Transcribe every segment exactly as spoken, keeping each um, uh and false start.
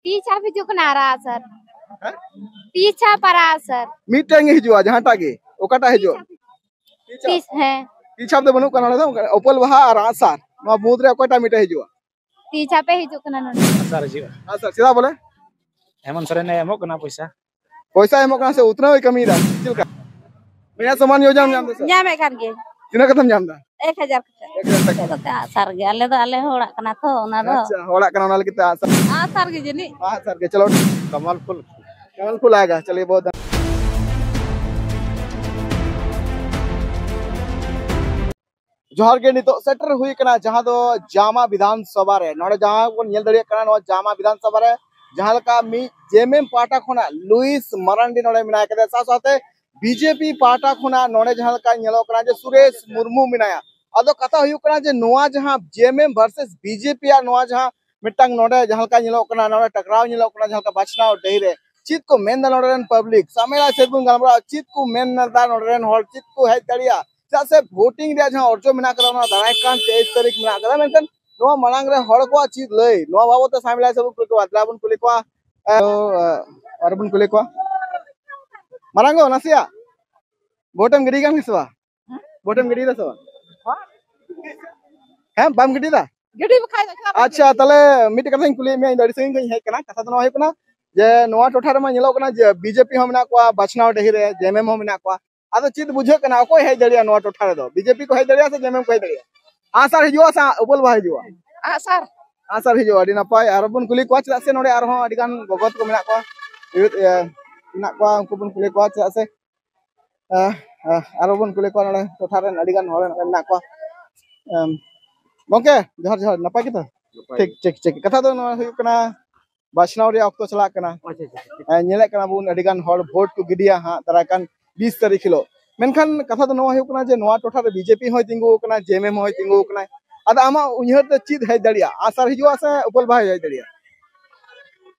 ᱛᱤ ᱪᱷᱟᱯ ᱦᱤᱡᱩᱜ ᱠᱟᱱᱟ ᱟᱨᱟᱜ ᱥᱟᱨ᱾ ᱦᱮᱸ? ᱛᱤ ᱪᱷᱟᱯ ᱟᱨᱟᱜ ᱥᱟᱨ᱾ ᱢᱤᱫᱴᱮᱱ ᱜᱮ ᱦᱤᱡᱩᱜᱼᱟ, ᱡᱟᱦᱟᱸᱴᱟᱜ ᱜᱮ, ᱚᱠᱟᱴᱟᱜ ᱦᱤᱡᱩᱜᱼᱟ? ᱛᱤ ᱪᱷᱟᱯ᱾ ᱛᱤ, ᱦᱮᱸ᱾ ᱛᱤ ᱪᱷᱟᱯ ᱫᱚ ᱵᱟᱹᱱᱩᱜ ᱠᱟᱱᱟ ᱱᱚᱰᱮ ᱫᱚ, ᱩᱯᱟᱹᱞ ᱵᱟᱦᱟ ᱟᱨ ᱟᱜ ᱥᱟᱨ, ᱱᱚᱣᱟ ᱢᱩᱫᱽ ᱨᱮ ᱚᱠᱚᱭᱴᱟᱜ ᱢᱤᱫᱴᱮᱱ ᱦᱤᱡᱩᱜᱼᱟ? ᱛᱤ ᱪᱷᱟᱯᱮ ᱦᱤᱡᱩᱜ ᱠᱟᱱᱟ ᱱᱚᱰᱮ᱾ ᱟᱜ ᱥᱟᱨ ᱦᱤᱡᱩᱜᱼᱟ᱾ ᱟᱜ ᱥᱟᱨ, ᱪᱮᱫᱟᱜ ᱵᱚᱞᱮ? ᱦᱮᱢᱚᱱᱛ ᱥᱚᱨᱮᱱᱮ ᱮᱢᱚᱜ ᱠᱟᱱᱟ ᱯᱚᱭᱥᱟ᱾ ᱯᱚᱭᱥᱟ ᱮᱢᱚᱜ ᱠᱟᱱᱟ ᱥᱮ ᱩᱛᱱᱟᱹᱣ ᱮ ᱠᱟᱹᱢᱤᱭᱮᱫᱟ? ᱪᱮᱫ ᱞᱮᱠᱟ? ᱵᱚᱭᱦᱟ ᱥᱚᱢᱟᱱ ᱭᱳᱡᱚᱱᱟᱢ ᱧᱟᱢ ᱫᱟ ᱥᱮ? ᱧᱟᱢᱮᱫ ᱠᱟᱱ ᱜᱮ᱾ ᱛᱤᱱᱟᱹᱜ ᱠᱟᱛᱮᱢ ᱧᱟᱢ ᱫᱟ? ᱮᱠ ᱦᱟᱡᱟᱨ ᱠᱟᱛᱮ᱾ ᱮᱠ ᱦᱟᱡᱟᱨ ᱴᱟᱠᱟ᱾ ᱟᱞᱮ ᱫᱚ ᱟᱜ ᱥᱟᱨ ᱜᱮ, ᱟᱞᱮ ᱫᱚ ᱟᱞᱮ ᱦᱚᱲᱟᱜ ᱠᱟᱱᱟ ᱛᱚ ᱚᱱᱟ ᱫᱚ᱾ ᱟᱪᱪᱷᱟ, ᱦᱚᱲᱟᱜ ᱠᱟᱱᱟ, ᱚᱱᱟ ᱞᱟᱹᱜᱤᱫ ᱛᱮ ᱟᱜ ᱥᱟᱨ᱾ ᱟᱜ ᱥᱟᱨ ᱜᱮ ᱡᱟᱹᱱᱤᱡ᱾ ᱟᱜ ᱥᱟᱨ ᱜᱮ, ᱪᱚᱞᱚ᱾ ᱠᱟᱢᱟᱞ ᱯᱷᱩᱞ᱾ ᱠᱟᱢᱟᱞ ᱯᱷᱩᱞ ᱟᱭᱮᱜᱟ, ᱪᱚᱞᱤᱭᱮ ᱵᱚᱦᱩᱛ ᱫᱷᱟᱱ-, ᱡᱚᱦᱟᱨ ᱜᱮ, ᱱᱤᱛᱚᱜ ᱥᱮᱴᱮᱨ ᱦᱩᱭ ᱠᱟᱱᱟ ᱡᱟᱦᱟᱸ ᱫᱚ ᱡᱟᱢᱟ ᱵᱤᱫᱷᱟᱱ ᱥᱚᱵᱷᱟ ᱨᱮ᱾ ᱱᱚᱰᱮ ᱡᱟᱦᱟᱸ ᱵᱚᱱ ᱧᱮᱞ ᱫᱟᱲᱮᱭᱟᱜ ᱠᱟᱱᱟ, ᱱᱚᱣᱟ ᱡᱟᱢᱟ ᱵᱤᱫᱷᱟᱱ ᱥᱚᱵᱷᱟ ᱨᱮ ᱡᱟᱦᱟᱸ ᱞᱮᱠᱟ ᱢᱤᱫ ᱡᱮ ᱮᱢ ᱮᱢ ᱯᱟᱦᱴᱟ ᱠᱷᱚᱱᱟᱜ ᱞᱩᱭᱤᱥ ᱢᱟᱨᱟᱱᱰᱤ ᱱᱚᱰᱮ ᱢᱮᱱᱟᱭ ᱠᱟᱫᱮᱭᱟ, ᱥᱟᱶ ᱥᱟᱶᱛᱮ ᱵᱤ ᱡᱮ ᱯᱤ ᱯᱟᱦᱴᱟ ᱠᱷᱚᱱᱟᱜ ᱱᱚᱰᱮ ᱡᱟᱦᱟᱸ ᱞᱮᱠᱟ ᱧᱮᱞᱚᱜ ᱠᱟᱱᱟ ᱡᱮ ᱥᱩᱨᱮᱥ ᱢᱩᱨᱢᱩ ᱢᱮᱱᱟᱭᱟ᱾ ᱟᱫᱚ ᱠᱟᱛᱷᱟ ᱦᱩᱭᱩᱜ ᱠᱟᱱᱟ ᱡᱮ ᱱᱚᱣᱟ ᱡᱟᱦᱟᱸ ᱡᱮ ᱮᱢ ᱮᱢ ᱵᱷᱟᱨᱥᱮᱥ ᱵᱤ ᱡᱮ ᱯᱤ ᱟᱜ ᱱᱚᱣᱟ ᱡᱟᱦᱟᱸ ᱢᱤᱫᱴᱟᱝ ᱱᱚᱰᱮ ᱡᱟᱦᱟᱸ ᱞᱮᱠᱟ ᱧᱮᱞᱚᱜ ᱠᱟᱱᱟ, ᱱᱚᱰᱮ ᱴᱟᱠᱨᱟᱣ ᱧᱮᱞᱚᱜ ᱠᱟᱱᱟ ᱡᱟᱦᱟᱸ ᱞᱮᱠᱟ ᱵᱟᱪᱷᱱᱟᱣ ᱰᱟᱹᱦᱤ ᱨᱮ, ᱪᱮᱫ ᱠᱚ ᱢᱮᱱᱫᱟ ᱱᱚᱰᱮ ᱨᱮᱱ ᱯᱟᱵᱽᱞᱤᱠ? ᱥᱟᱢᱮᱞᱟ ᱥᱮᱫ ᱵᱚᱱ ᱜᱟᱞᱢᱟᱨᱟᱣᱟ, ᱪᱮᱫ ᱠᱚ ᱢᱮᱱ ᱮᱫᱟ ᱱᱚᱰᱮ ᱨᱮᱱ ᱦᱚᱲ, ᱪᱮᱫ ᱠᱚ ᱦᱮᱡ ᱫᱟᱲᱮᱭᱟᱜᱼᱟ? ᱪᱮᱫᱟᱜ ᱥᱮ ᱵᱷᱳᱴᱤᱝ ᱨᱮᱭᱟᱜ ᱡᱟᱦᱟᱸ ᱚᱨᱡᱚ ᱢᱮᱱᱟᱜ ᱠᱟᱫᱟ, ᱚᱱᱟ ᱫᱟᱨᱟᱭ ᱠᱟᱱ ᱛᱮᱭᱤᱥ ᱛᱟᱹᱨᱤᱠᱷ ᱢᱮᱱᱟᱜ ᱠᱟᱫᱟ, ᱢᱮᱱᱠᱷᱟᱱ ᱱᱚᱣᱟ ᱢᱟᱲᱟᱝ ᱨᱮ ᱦᱚᱲ ᱠᱚᱣᱟᱜ ᱪᱮᱫ ᱞᱟᱹᱭ, ᱱᱚᱣᱟ ᱵᱟᱵᱚᱫ ᱛᱮ ᱥᱟᱢᱮᱞᱟ ᱥᱮᱫ ᱵᱚᱱ ᱠᱩᱞᱤ ᱠᱚᱣᱟ, ᱫᱮᱞᱟ ᱵᱚᱱ ᱠᱩᱞᱤ ᱠᱚᱣᱟ᱾ ᱮ, ᱟᱨ ᱵᱚᱱ ᱠᱩᱞᱤ ᱠᱚᱣᱟ᱾ ᱢᱟᱨᱟᱝ ᱜᱚ, ᱱᱟᱥᱮᱭᱟᱜ ᱵᱷᱳᱴᱮᱢ ᱜᱤᱰᱤ ᱠᱟᱱ ᱜᱮ ᱥᱮ ᱵᱟᱝ? ᱵᱷᱳᱴᱮᱢ ᱜᱤᱰᱤᱭᱮᱫᱟ ᱥᱮ ᱵᱟᱝ? ᱦᱮᱸ, ᱵᱟᱢ ᱜᱤᱰᱤᱭᱮᱫᱟ? ᱜᱤᱰᱤ ᱵᱟᱠᱷᱟᱡ ᱫᱚ ᱪᱮᱫᱟᱜ ᱵᱟᱢ ᱟᱪᱪᱷᱟ, ᱜᱤᱰᱤᱭᱟ? ᱛᱟᱦᱞᱮ ᱢᱤᱫᱴᱮᱡ ᱠᱟᱛᱷᱟᱧ ᱠᱩᱞᱤᱭᱮᱫ ᱢᱮᱭᱟ, ᱤᱧ ᱫᱚ ᱟᱹᱰᱤ ᱥᱟᱺᱜᱤᱧ ᱠᱷᱚᱱ ᱤᱧ ᱦᱮᱡ ᱠᱟᱱᱟ᱾ ᱠᱟᱛᱷᱟ ᱫᱚ ᱱᱚᱣᱟ ᱦᱩᱭᱩᱜ ᱠᱟᱱᱟ ᱡᱮ ᱱᱚᱣᱟ ᱴᱚᱴᱷᱟ ᱨᱮᱢᱟ ᱧᱮᱞᱚᱜ ᱠᱟᱱᱟ ᱡᱮ ᱵᱤ ᱡᱮ ᱯᱤ ᱦᱚᱸ ᱢᱮᱱᱟᱜ ᱠᱚᱣᱟ, ᱵᱟᱪᱷᱱᱟᱣ ᱰᱟᱹᱦᱤ ᱨᱮ ᱡᱮ ᱮᱢ ᱮᱢ ᱦᱚᱸ ᱢᱮᱱᱟᱜ ᱠᱚᱣᱟ᱾ ᱟᱫᱚ ᱪᱮᱫ ᱵᱩᱡᱷᱟᱹᱜ ᱠᱟᱱᱟ, ᱚᱠᱚᱭ ᱦᱮᱡ ᱫᱟᱲᱮᱭᱟᱜᱼᱟ ᱱᱚᱣᱟ ᱴᱚᱴᱷᱟ ᱨᱮᱫᱚ? ᱵᱤ ᱡᱮ ᱯᱤ ᱠᱚ ᱦᱮᱡ ᱫᱟᱲᱮᱭᱟᱜᱼᱟ ᱥᱮ ᱡᱮ ᱮᱢ ᱮᱢ ᱠᱚ ᱦᱮᱡ ᱫᱟᱲᱮᱭᱟᱜᱼᱟ? ᱟᱜᱼᱥᱟᱨ ᱦᱤᱡᱩᱜᱼᱟ ᱥᱮ ᱩᱯᱟᱹᱞ ᱵᱟᱦᱟ ᱦᱤᱡᱩᱜᱼᱟ? ᱟᱜᱼᱥᱟᱨ᱾ ᱟᱜᱼᱥᱟᱨ ᱦᱤᱡᱩᱜᱼᱟ, ᱟᱹᱰᱤ ᱱᱟᱯᱟᱭ᱾ ᱟᱨ ᱵᱚᱱ ᱠᱩᱞᱤ ᱠᱚᱣᱟ, ᱪᱮᱫᱟᱜ ᱥᱮ ᱱᱚᱰᱮ ᱟᱨᱦᱚᱸ ᱟᱹᱰᱤ ᱜᱟᱱ ᱜᱚᱜᱚ ᱛᱟᱠᱚ ᱢᱮᱱᱟᱜ ᱠᱚᱣᱟ, ᱤᱭᱩᱛᱷ, ᱤᱭᱟᱹ, ᱢᱮᱱᱟᱜ ᱠᱚᱣᱟ, ᱩᱱᱠᱩ ᱵᱚᱱ ᱠᱩᱞᱤ ᱠᱚᱣᱟ, ᱪᱮᱫᱟᱜ ᱥᱮ ᱟᱨᱚ ᱵᱚᱱ ᱠᱩᱞᱤ ᱠᱚᱣᱟ, ᱱᱚᱰᱮ ᱴᱚᱴᱷᱟ ᱨᱮᱱ ᱟᱹᱰᱤ ᱜᱟᱱ ᱦᱚᱲ ᱱᱚᱰᱮ ᱢᱮᱱᱟᱜ ᱠᱚᱣᱟ᱾ ᱜᱚᱢᱠᱮ, ᱡᱚᱦᱟᱨ ᱡᱚᱦᱟᱨ, ᱱᱟᱯᱟᱭ ᱜᱮᱛᱚ? ᱱᱟᱯᱟᱭ ᱴᱷᱤᱠ, ᱜᱮ᱾ ᱴᱷᱤᱠ, ᱴᱷᱤᱠ᱾ ᱠᱟᱛᱷᱟ ᱫᱚ ᱱᱚᱣᱟ ᱦᱩᱭᱩᱜ ᱠᱟᱱᱟ, ᱵᱟᱪᱷᱱᱟᱣ ᱨᱮᱭᱟᱜ ᱚᱠᱛᱚ ᱪᱟᱞᱟᱜ ᱠᱟᱱᱟ᱾ ᱟᱪᱪᱷᱟ, ᱟᱪᱪᱷᱟ, ᱴᱷᱤᱠ᱾ ᱧᱮᱞᱮᱫ ᱠᱟᱱᱟ ᱵᱚᱱ ᱟᱹᱰᱤ ᱜᱟᱱ ᱦᱚᱲ ᱵᱷᱳᱴ ᱠᱚ ᱜᱤᱰᱤᱭᱟ ᱦᱟᱸᱜ ᱫᱟᱨᱟᱭ ᱠᱟᱱ ᱵᱤᱥ ᱛᱟᱹᱨᱤᱠᱷ ᱦᱤᱞᱳᱜ᱾ ᱢᱮᱱᱠᱷᱟᱱ ᱠᱟᱛᱷᱟ ᱫᱚ ᱱᱚᱣᱟ ᱦᱩᱭᱩᱜ ᱠᱟᱱᱟ ᱡᱮ ᱱᱚᱣᱟ ᱴᱚᱴᱷᱟ ᱨᱮ ᱵᱤ ᱡᱮ ᱯᱤ ᱦᱚᱸᱭ ᱛᱤᱸᱜᱩ ᱟᱠᱟᱱᱟ, ᱡᱮ ᱮᱢ ᱮᱢ ᱦᱚᱸᱭ ᱛᱤᱸᱜᱩ ᱟᱠᱟᱱᱟ᱾ ᱟᱫᱚ ᱟᱢᱟᱜ ᱩᱭᱦᱟᱹᱨ ᱛᱮ ᱪᱮᱫ ᱦᱮᱡ ᱫᱟᱲᱮᱭᱟᱜᱼᱟ? ᱟᱜᱼᱥᱟᱨ ᱦᱤᱡᱩᱜᱼᱟ ᱥᱮ ᱩᱯᱟᱹᱞ ᱵᱟᱦᱟ ᱦᱮᱡ ᱫᱟᱲᱮᱭᱟᱜᱼᱟ?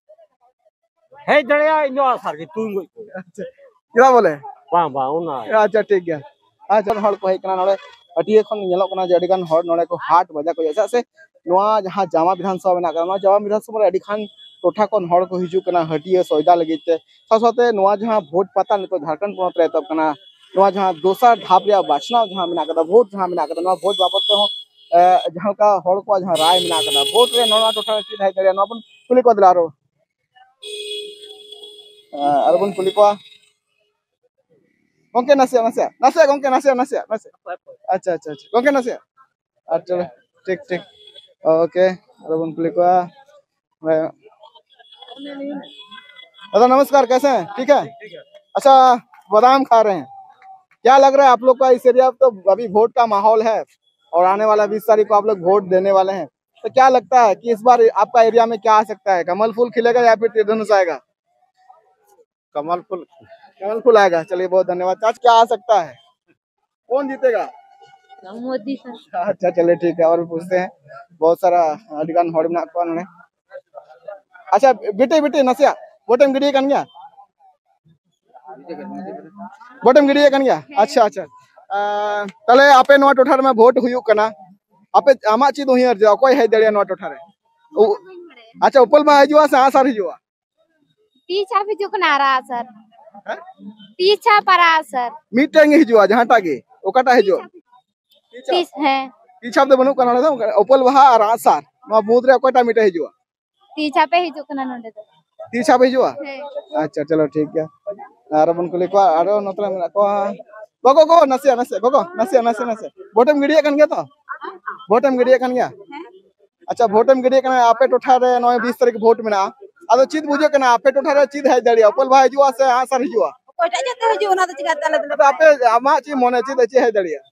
ᱦᱮᱡ ᱫᱟᱲᱮᱭᱟᱜᱼᱟ, ᱤᱧ ᱫᱚ ᱟᱜᱼᱥᱟᱨ ᱜᱮ ᱛᱩᱧ ᱜᱚᱡ ᱠᱚᱣᱟ᱾ ᱟᱪᱪᱷᱟ, ᱪᱮᱫᱟᱜ ᱵᱚᱞᱮ? ᱵᱟᱝ, ᱵᱟᱝ, ᱚᱱᱟ ᱟᱪᱪᱷᱟ, ᱴᱷᱤᱠ ᱜᱮᱭᱟ᱾ ᱟᱪᱪᱷᱟ, ᱦᱚᱲ ᱠᱚ ᱦᱮᱡ ᱠᱟᱱᱟ ᱱᱚᱰᱮ᱾ ᱦᱟᱹᱴᱤᱭᱟᱹ ᱠᱷᱚᱱ ᱧᱮᱞᱚᱜ ᱠᱟᱱᱟ ᱡᱮ ᱟᱹᱰᱤ ᱜᱟᱱ ᱦᱚᱲ ᱱᱚᱰᱮ ᱠᱚ ᱦᱟᱴ ᱵᱟᱡᱟᱨ ᱠᱚ ᱦᱤᱡᱩᱜᱼᱟ᱾ ᱪᱮᱫᱟᱜ ᱥᱮ ᱱᱚᱣᱟ ᱡᱟᱦᱟᱸ ᱡᱟᱢᱟ ᱵᱤᱫᱷᱟᱱ ᱥᱚᱵᱷᱟ ᱢᱮᱱᱟᱜ ᱠᱟᱫᱟ, ᱱᱚᱣᱟ ᱡᱟᱢᱟ ᱵᱤᱫᱷᱟᱱ ᱥᱚᱵᱷᱟ ᱨᱮ ᱟᱹᱰᱤ ᱜᱟᱱ ᱴᱚᱴᱷᱟ ᱠᱷᱚᱱ ᱦᱚᱲ ᱠᱚ ᱦᱤᱡᱩᱜ ᱠᱟᱱᱟ ᱦᱟᱹᱴᱤᱭᱟᱹ ᱥᱚᱭᱫᱟ ᱞᱟᱹᱜᱤᱫ ᱛᱮ᱾ ᱥᱟᱶ ᱥᱟᱶᱛᱮ ᱱᱚᱣᱟ ᱡᱟᱦᱟᱸ ᱵᱷᱳᱴ ᱯᱟᱛᱟ ᱱᱤᱛᱚᱜ ᱡᱷᱟᱲᱠᱷᱚᱸᱰ ᱯᱚᱱᱚᱛ ᱨᱮ ᱮᱛᱚᱦᱚᱵ ᱠᱟᱱᱟ, ᱱᱚᱣᱟ ᱡᱟᱦᱟᱸ ᱫᱚᱥᱟᱨ ᱫᱷᱟᱯ ᱨᱮᱭᱟᱜ ᱵᱟᱪᱷᱱᱟᱣ ᱡᱟᱦᱟᱸ ᱢᱮᱱᱟᱜ ᱠᱟᱫᱟ, ᱵᱷᱳᱴ ᱡᱟᱦᱟᱸ ᱢᱮᱱᱟᱜ ᱠᱟᱫᱟ, ᱱᱚᱣᱟ ᱵᱷᱳᱴ ᱵᱟᱵᱚᱫ ᱛᱮᱦᱚᱸ ᱮ, ᱡᱟᱦᱟᱸ ᱞᱮᱠᱟ ᱦᱚᱲ ᱠᱚᱣᱟᱜ ᱡᱟᱦᱟᱸ ᱨᱟᱭ ᱢᱮᱱᱟᱜ ᱠᱟᱫᱟ ᱵᱷᱳᱴ ᱨᱮ, ᱱᱚᱣᱟ ᱴᱚᱴᱷᱟ ᱨᱮ ᱪᱮᱫ ᱦᱮᱡ ᱫᱟᱲᱮᱭᱟᱜᱼᱟ, ᱱᱚᱣᱟ ᱵᱚᱱ ᱠᱩᱞᱤ ᱠᱚᱣᱟ᱾ ᱫᱮᱞᱟ ᱟᱨᱚ, ᱮ, ᱟᱨᱚ ᱵᱚᱱ ᱠᱩᱞᱤ ᱠᱚᱣᱟ᱾ ᱜᱚᱝᱠᱮ ᱱᱟᱥᱮᱭᱟᱜ, ᱱᱟᱥᱮᱭᱟᱜ, ᱱᱟᱥᱮᱭᱟᱜ ᱜᱚᱝᱠᱮ, ᱱᱟᱥᱮᱭᱟᱜ, ᱱᱟᱥᱮᱭᱟᱜ, ᱱᱟᱥᱮᱭᱟᱜ᱾ ᱟᱪᱪᱷᱟ, ᱟᱪᱪᱷᱟ, ᱟᱪᱪᱷᱟ᱾ ᱜᱚᱝᱠᱮ ᱱᱟᱥᱮᱭᱟᱜ᱾ ᱟᱨ ᱪᱚᱞᱚ, ᱴᱷᱤᱠ, ᱴᱷᱤᱠ᱾ ᱳᱠᱮ, ᱟᱨᱚ ᱵᱚᱱ ᱠᱩᱞᱤ ᱠᱚᱣᱟ᱾ दादा नमस्कार, कैसे हैं? ठीक है। अच्छा, बादाम खा रहे हैं। क्या लग रहा है आप लोग का इस एरिया में? तो अभी वोट का माहौल है और आने वाला बीस तारीख को आप लोग वोट देने वाले हैं, तो क्या लगता है कि इस बार आपका एरिया में क्या आ सकता है? कमल फूल खिलेगा या फिर तीर धनुष आएगा? कमल फूल। कमल फूल आएगा। चलिए, बहुत धन्यवाद। आज क्या आ सकता है, कौन जीतेगा? मोदी सर। अच्छा, चलिए, ठीक है, और भी पूछते हैं। बहुत सारा ᱟᱹᱰᱤ ᱜᱟᱱ ᱦᱚᱲ ᱢᱮᱱᱟᱜ ᱠᱚᱣᱟ ᱱᱚᱰᱮ। ᱟᱪᱪᱷᱟ, ᱵᱤᱴᱤ, ᱵᱤᱴᱤ, ᱱᱟᱥᱮᱭᱟᱜ ᱵᱷᱳᱴᱮᱢ ᱜᱤᱰᱤᱭᱮᱫ ᱠᱟᱱ ᱜᱮᱭᱟ? ᱵᱷᱳᱴᱮᱢ ᱜᱤᱰᱤᱭᱮᱫ ᱠᱟᱱ ᱜᱮᱭᱟ? ᱟᱪᱪᱷᱟ, ᱟᱪᱪᱷᱟ᱾ ᱟᱸ, ᱛᱟᱦᱞᱮ ᱟᱯᱮ ᱱᱚᱣᱟ ᱴᱚᱴᱷᱟ ᱨᱮᱢᱟ ᱵᱷᱳᱴ ᱦᱩᱭᱩᱜ ᱠᱟᱱᱟ, ᱟᱯᱮ, ᱟᱢᱟᱜ ᱪᱮᱫ ᱩᱭᱦᱟᱹᱨ ᱡᱮ ᱚᱠᱚᱭ ᱦᱮᱡ ᱫᱟᱲᱮᱭᱟᱜᱼᱟ ᱱᱚᱣᱟ ᱴᱚᱴᱷᱟ ᱨᱮ? ᱩ-, ᱟᱪᱪᱷᱟ, ᱩᱯᱟᱹᱞ ᱵᱟᱦᱟ ᱦᱤᱡᱩᱜᱼᱟ ᱥᱮ ᱟᱸᱜᱼᱥᱟᱨ ᱦᱤᱡᱩᱜᱼᱟ? ᱛᱤ ᱪᱷᱟᱯ ᱦᱤᱡᱩᱜ ᱠᱟᱱᱟ ᱟᱨ ᱟᱸᱜᱼᱥᱟᱨ᱾ ᱦᱮᱸ? ᱛᱤ ᱪᱷᱟᱯ ᱟᱨ ᱟᱸᱜᱼᱥᱟᱨ᱾ ᱢᱤᱫᱴᱮᱱ ᱜᱮ ᱦᱤᱡᱩᱜᱼᱟ, ᱡᱟᱦᱟᱸᱴᱟᱜ ᱜᱮ, ᱚᱠᱟᱴᱟᱜ ᱦᱤᱡᱩᱜᱼᱟ? ᱛᱤ ᱪᱷᱟᱯ᱾ ᱛᱤ, ᱦᱮᱸ᱾ ᱛᱤ ᱪᱷᱟᱯ ᱫᱚ ᱵᱟᱹᱱᱩᱜ ᱠᱟᱱᱟ ᱱᱚᱰᱮ ᱫᱚ, ᱩᱯᱟᱹᱞ ᱵᱟᱦᱟ ᱟᱨ ᱟᱸᱜᱼᱥᱟᱨ, ᱱᱚᱣᱟ ᱵᱩᱛᱷ ᱨᱮ ᱚᱠᱚᱭᱴᱟᱜ ᱢᱤᱫᱴᱮᱱ ᱦᱤᱡᱩᱜᱼᱟ? ᱛᱤ ᱪᱷᱟᱯᱮ ᱦᱤᱡᱩᱜ ᱠᱟᱱᱟ ᱱᱚᱰᱮ ᱫᱚ᱾ ᱛᱤ ᱪᱷᱟᱯᱮ ᱦᱤᱡᱩᱜᱼᱟ? ᱦᱮᱸ᱾ ᱟᱪᱪᱷᱟ, ᱪᱚᱞᱚ, ᱴᱷᱤᱠ ᱜᱮᱭᱟ᱾ ᱟᱨᱚ ᱵᱚᱱ ᱠᱩᱞᱤ ᱠᱚᱣᱟ, ᱟᱨᱚ ᱱᱚᱛᱮ ᱨᱮ ᱢᱮᱱᱟᱜ ᱠᱚᱣᱟ᱾ ᱜᱚᱜᱚ, ᱜᱚᱜᱚ, ᱱᱟᱥᱮᱭᱟᱜ, ᱱᱟᱥᱮᱭᱟᱜ, ᱜᱚᱜᱚ, ᱱᱟᱥᱮᱭᱟᱜ, ᱱᱟᱥᱮ, ᱱᱟᱥᱮ᱾ ᱵᱷᱳᱴᱮᱢ ᱜᱤᱰᱤᱭᱮᱫ ᱠᱟᱱ ᱜᱮᱭᱟ ᱛᱚ? ᱵᱷᱳᱴᱮᱢ ᱜᱤᱰᱤᱭᱮᱫ ᱠᱟᱱ ᱜᱮᱭᱟ? ᱦᱮᱸ᱾ ᱟᱪᱪᱷᱟ, ᱵᱷᱳᱴᱮᱢ ᱜᱤᱰᱤᱭᱮᱫ ᱠᱟᱱᱟ, ᱟᱯᱮ ᱴᱚᱴᱷᱟ ᱨᱮ ᱱᱚᱜᱼᱚᱭ ᱵᱤᱥ ᱛᱟᱹᱨᱤᱠᱷ ᱵᱷᱳᱴ ᱢᱮᱱᱟᱜᱼᱟ, ᱟᱫᱚ ᱪᱮᱫ ᱵᱩᱡᱷᱟᱹᱜ ᱠᱟᱱᱟ, ᱟᱯᱮ ᱴᱚᱴᱷᱟ ᱨᱮ ᱪᱮᱫ ᱦᱮᱡ ᱫᱟᱲᱮᱭᱟᱜᱼᱟ, ᱩᱯᱟᱹᱞ ᱵᱟᱦᱟ ᱦᱤᱡᱩᱜᱼᱟ ᱥᱮ ᱟᱸᱜᱼᱥᱟᱨ ᱦᱤᱡᱩᱜᱼᱟ? ᱚᱠᱚᱭᱴᱟᱜ ᱪᱚᱝ ᱛᱮ ᱦᱤᱡᱩᱜ, ᱚᱱᱟ ᱫᱚ ᱪᱤᱠᱟᱹᱛᱮ ᱟᱞᱮ ᱫᱚᱞᱮ ᱟᱫᱚ ᱟᱯᱮ, ᱟᱢᱟᱜ ᱪᱮᱫ ᱢᱚᱱᱮ, ᱪᱮᱫ, ᱪᱮᱫ ᱦᱮᱡ ᱫᱟᱲᱮᱭᱟᱜᱼᱟ?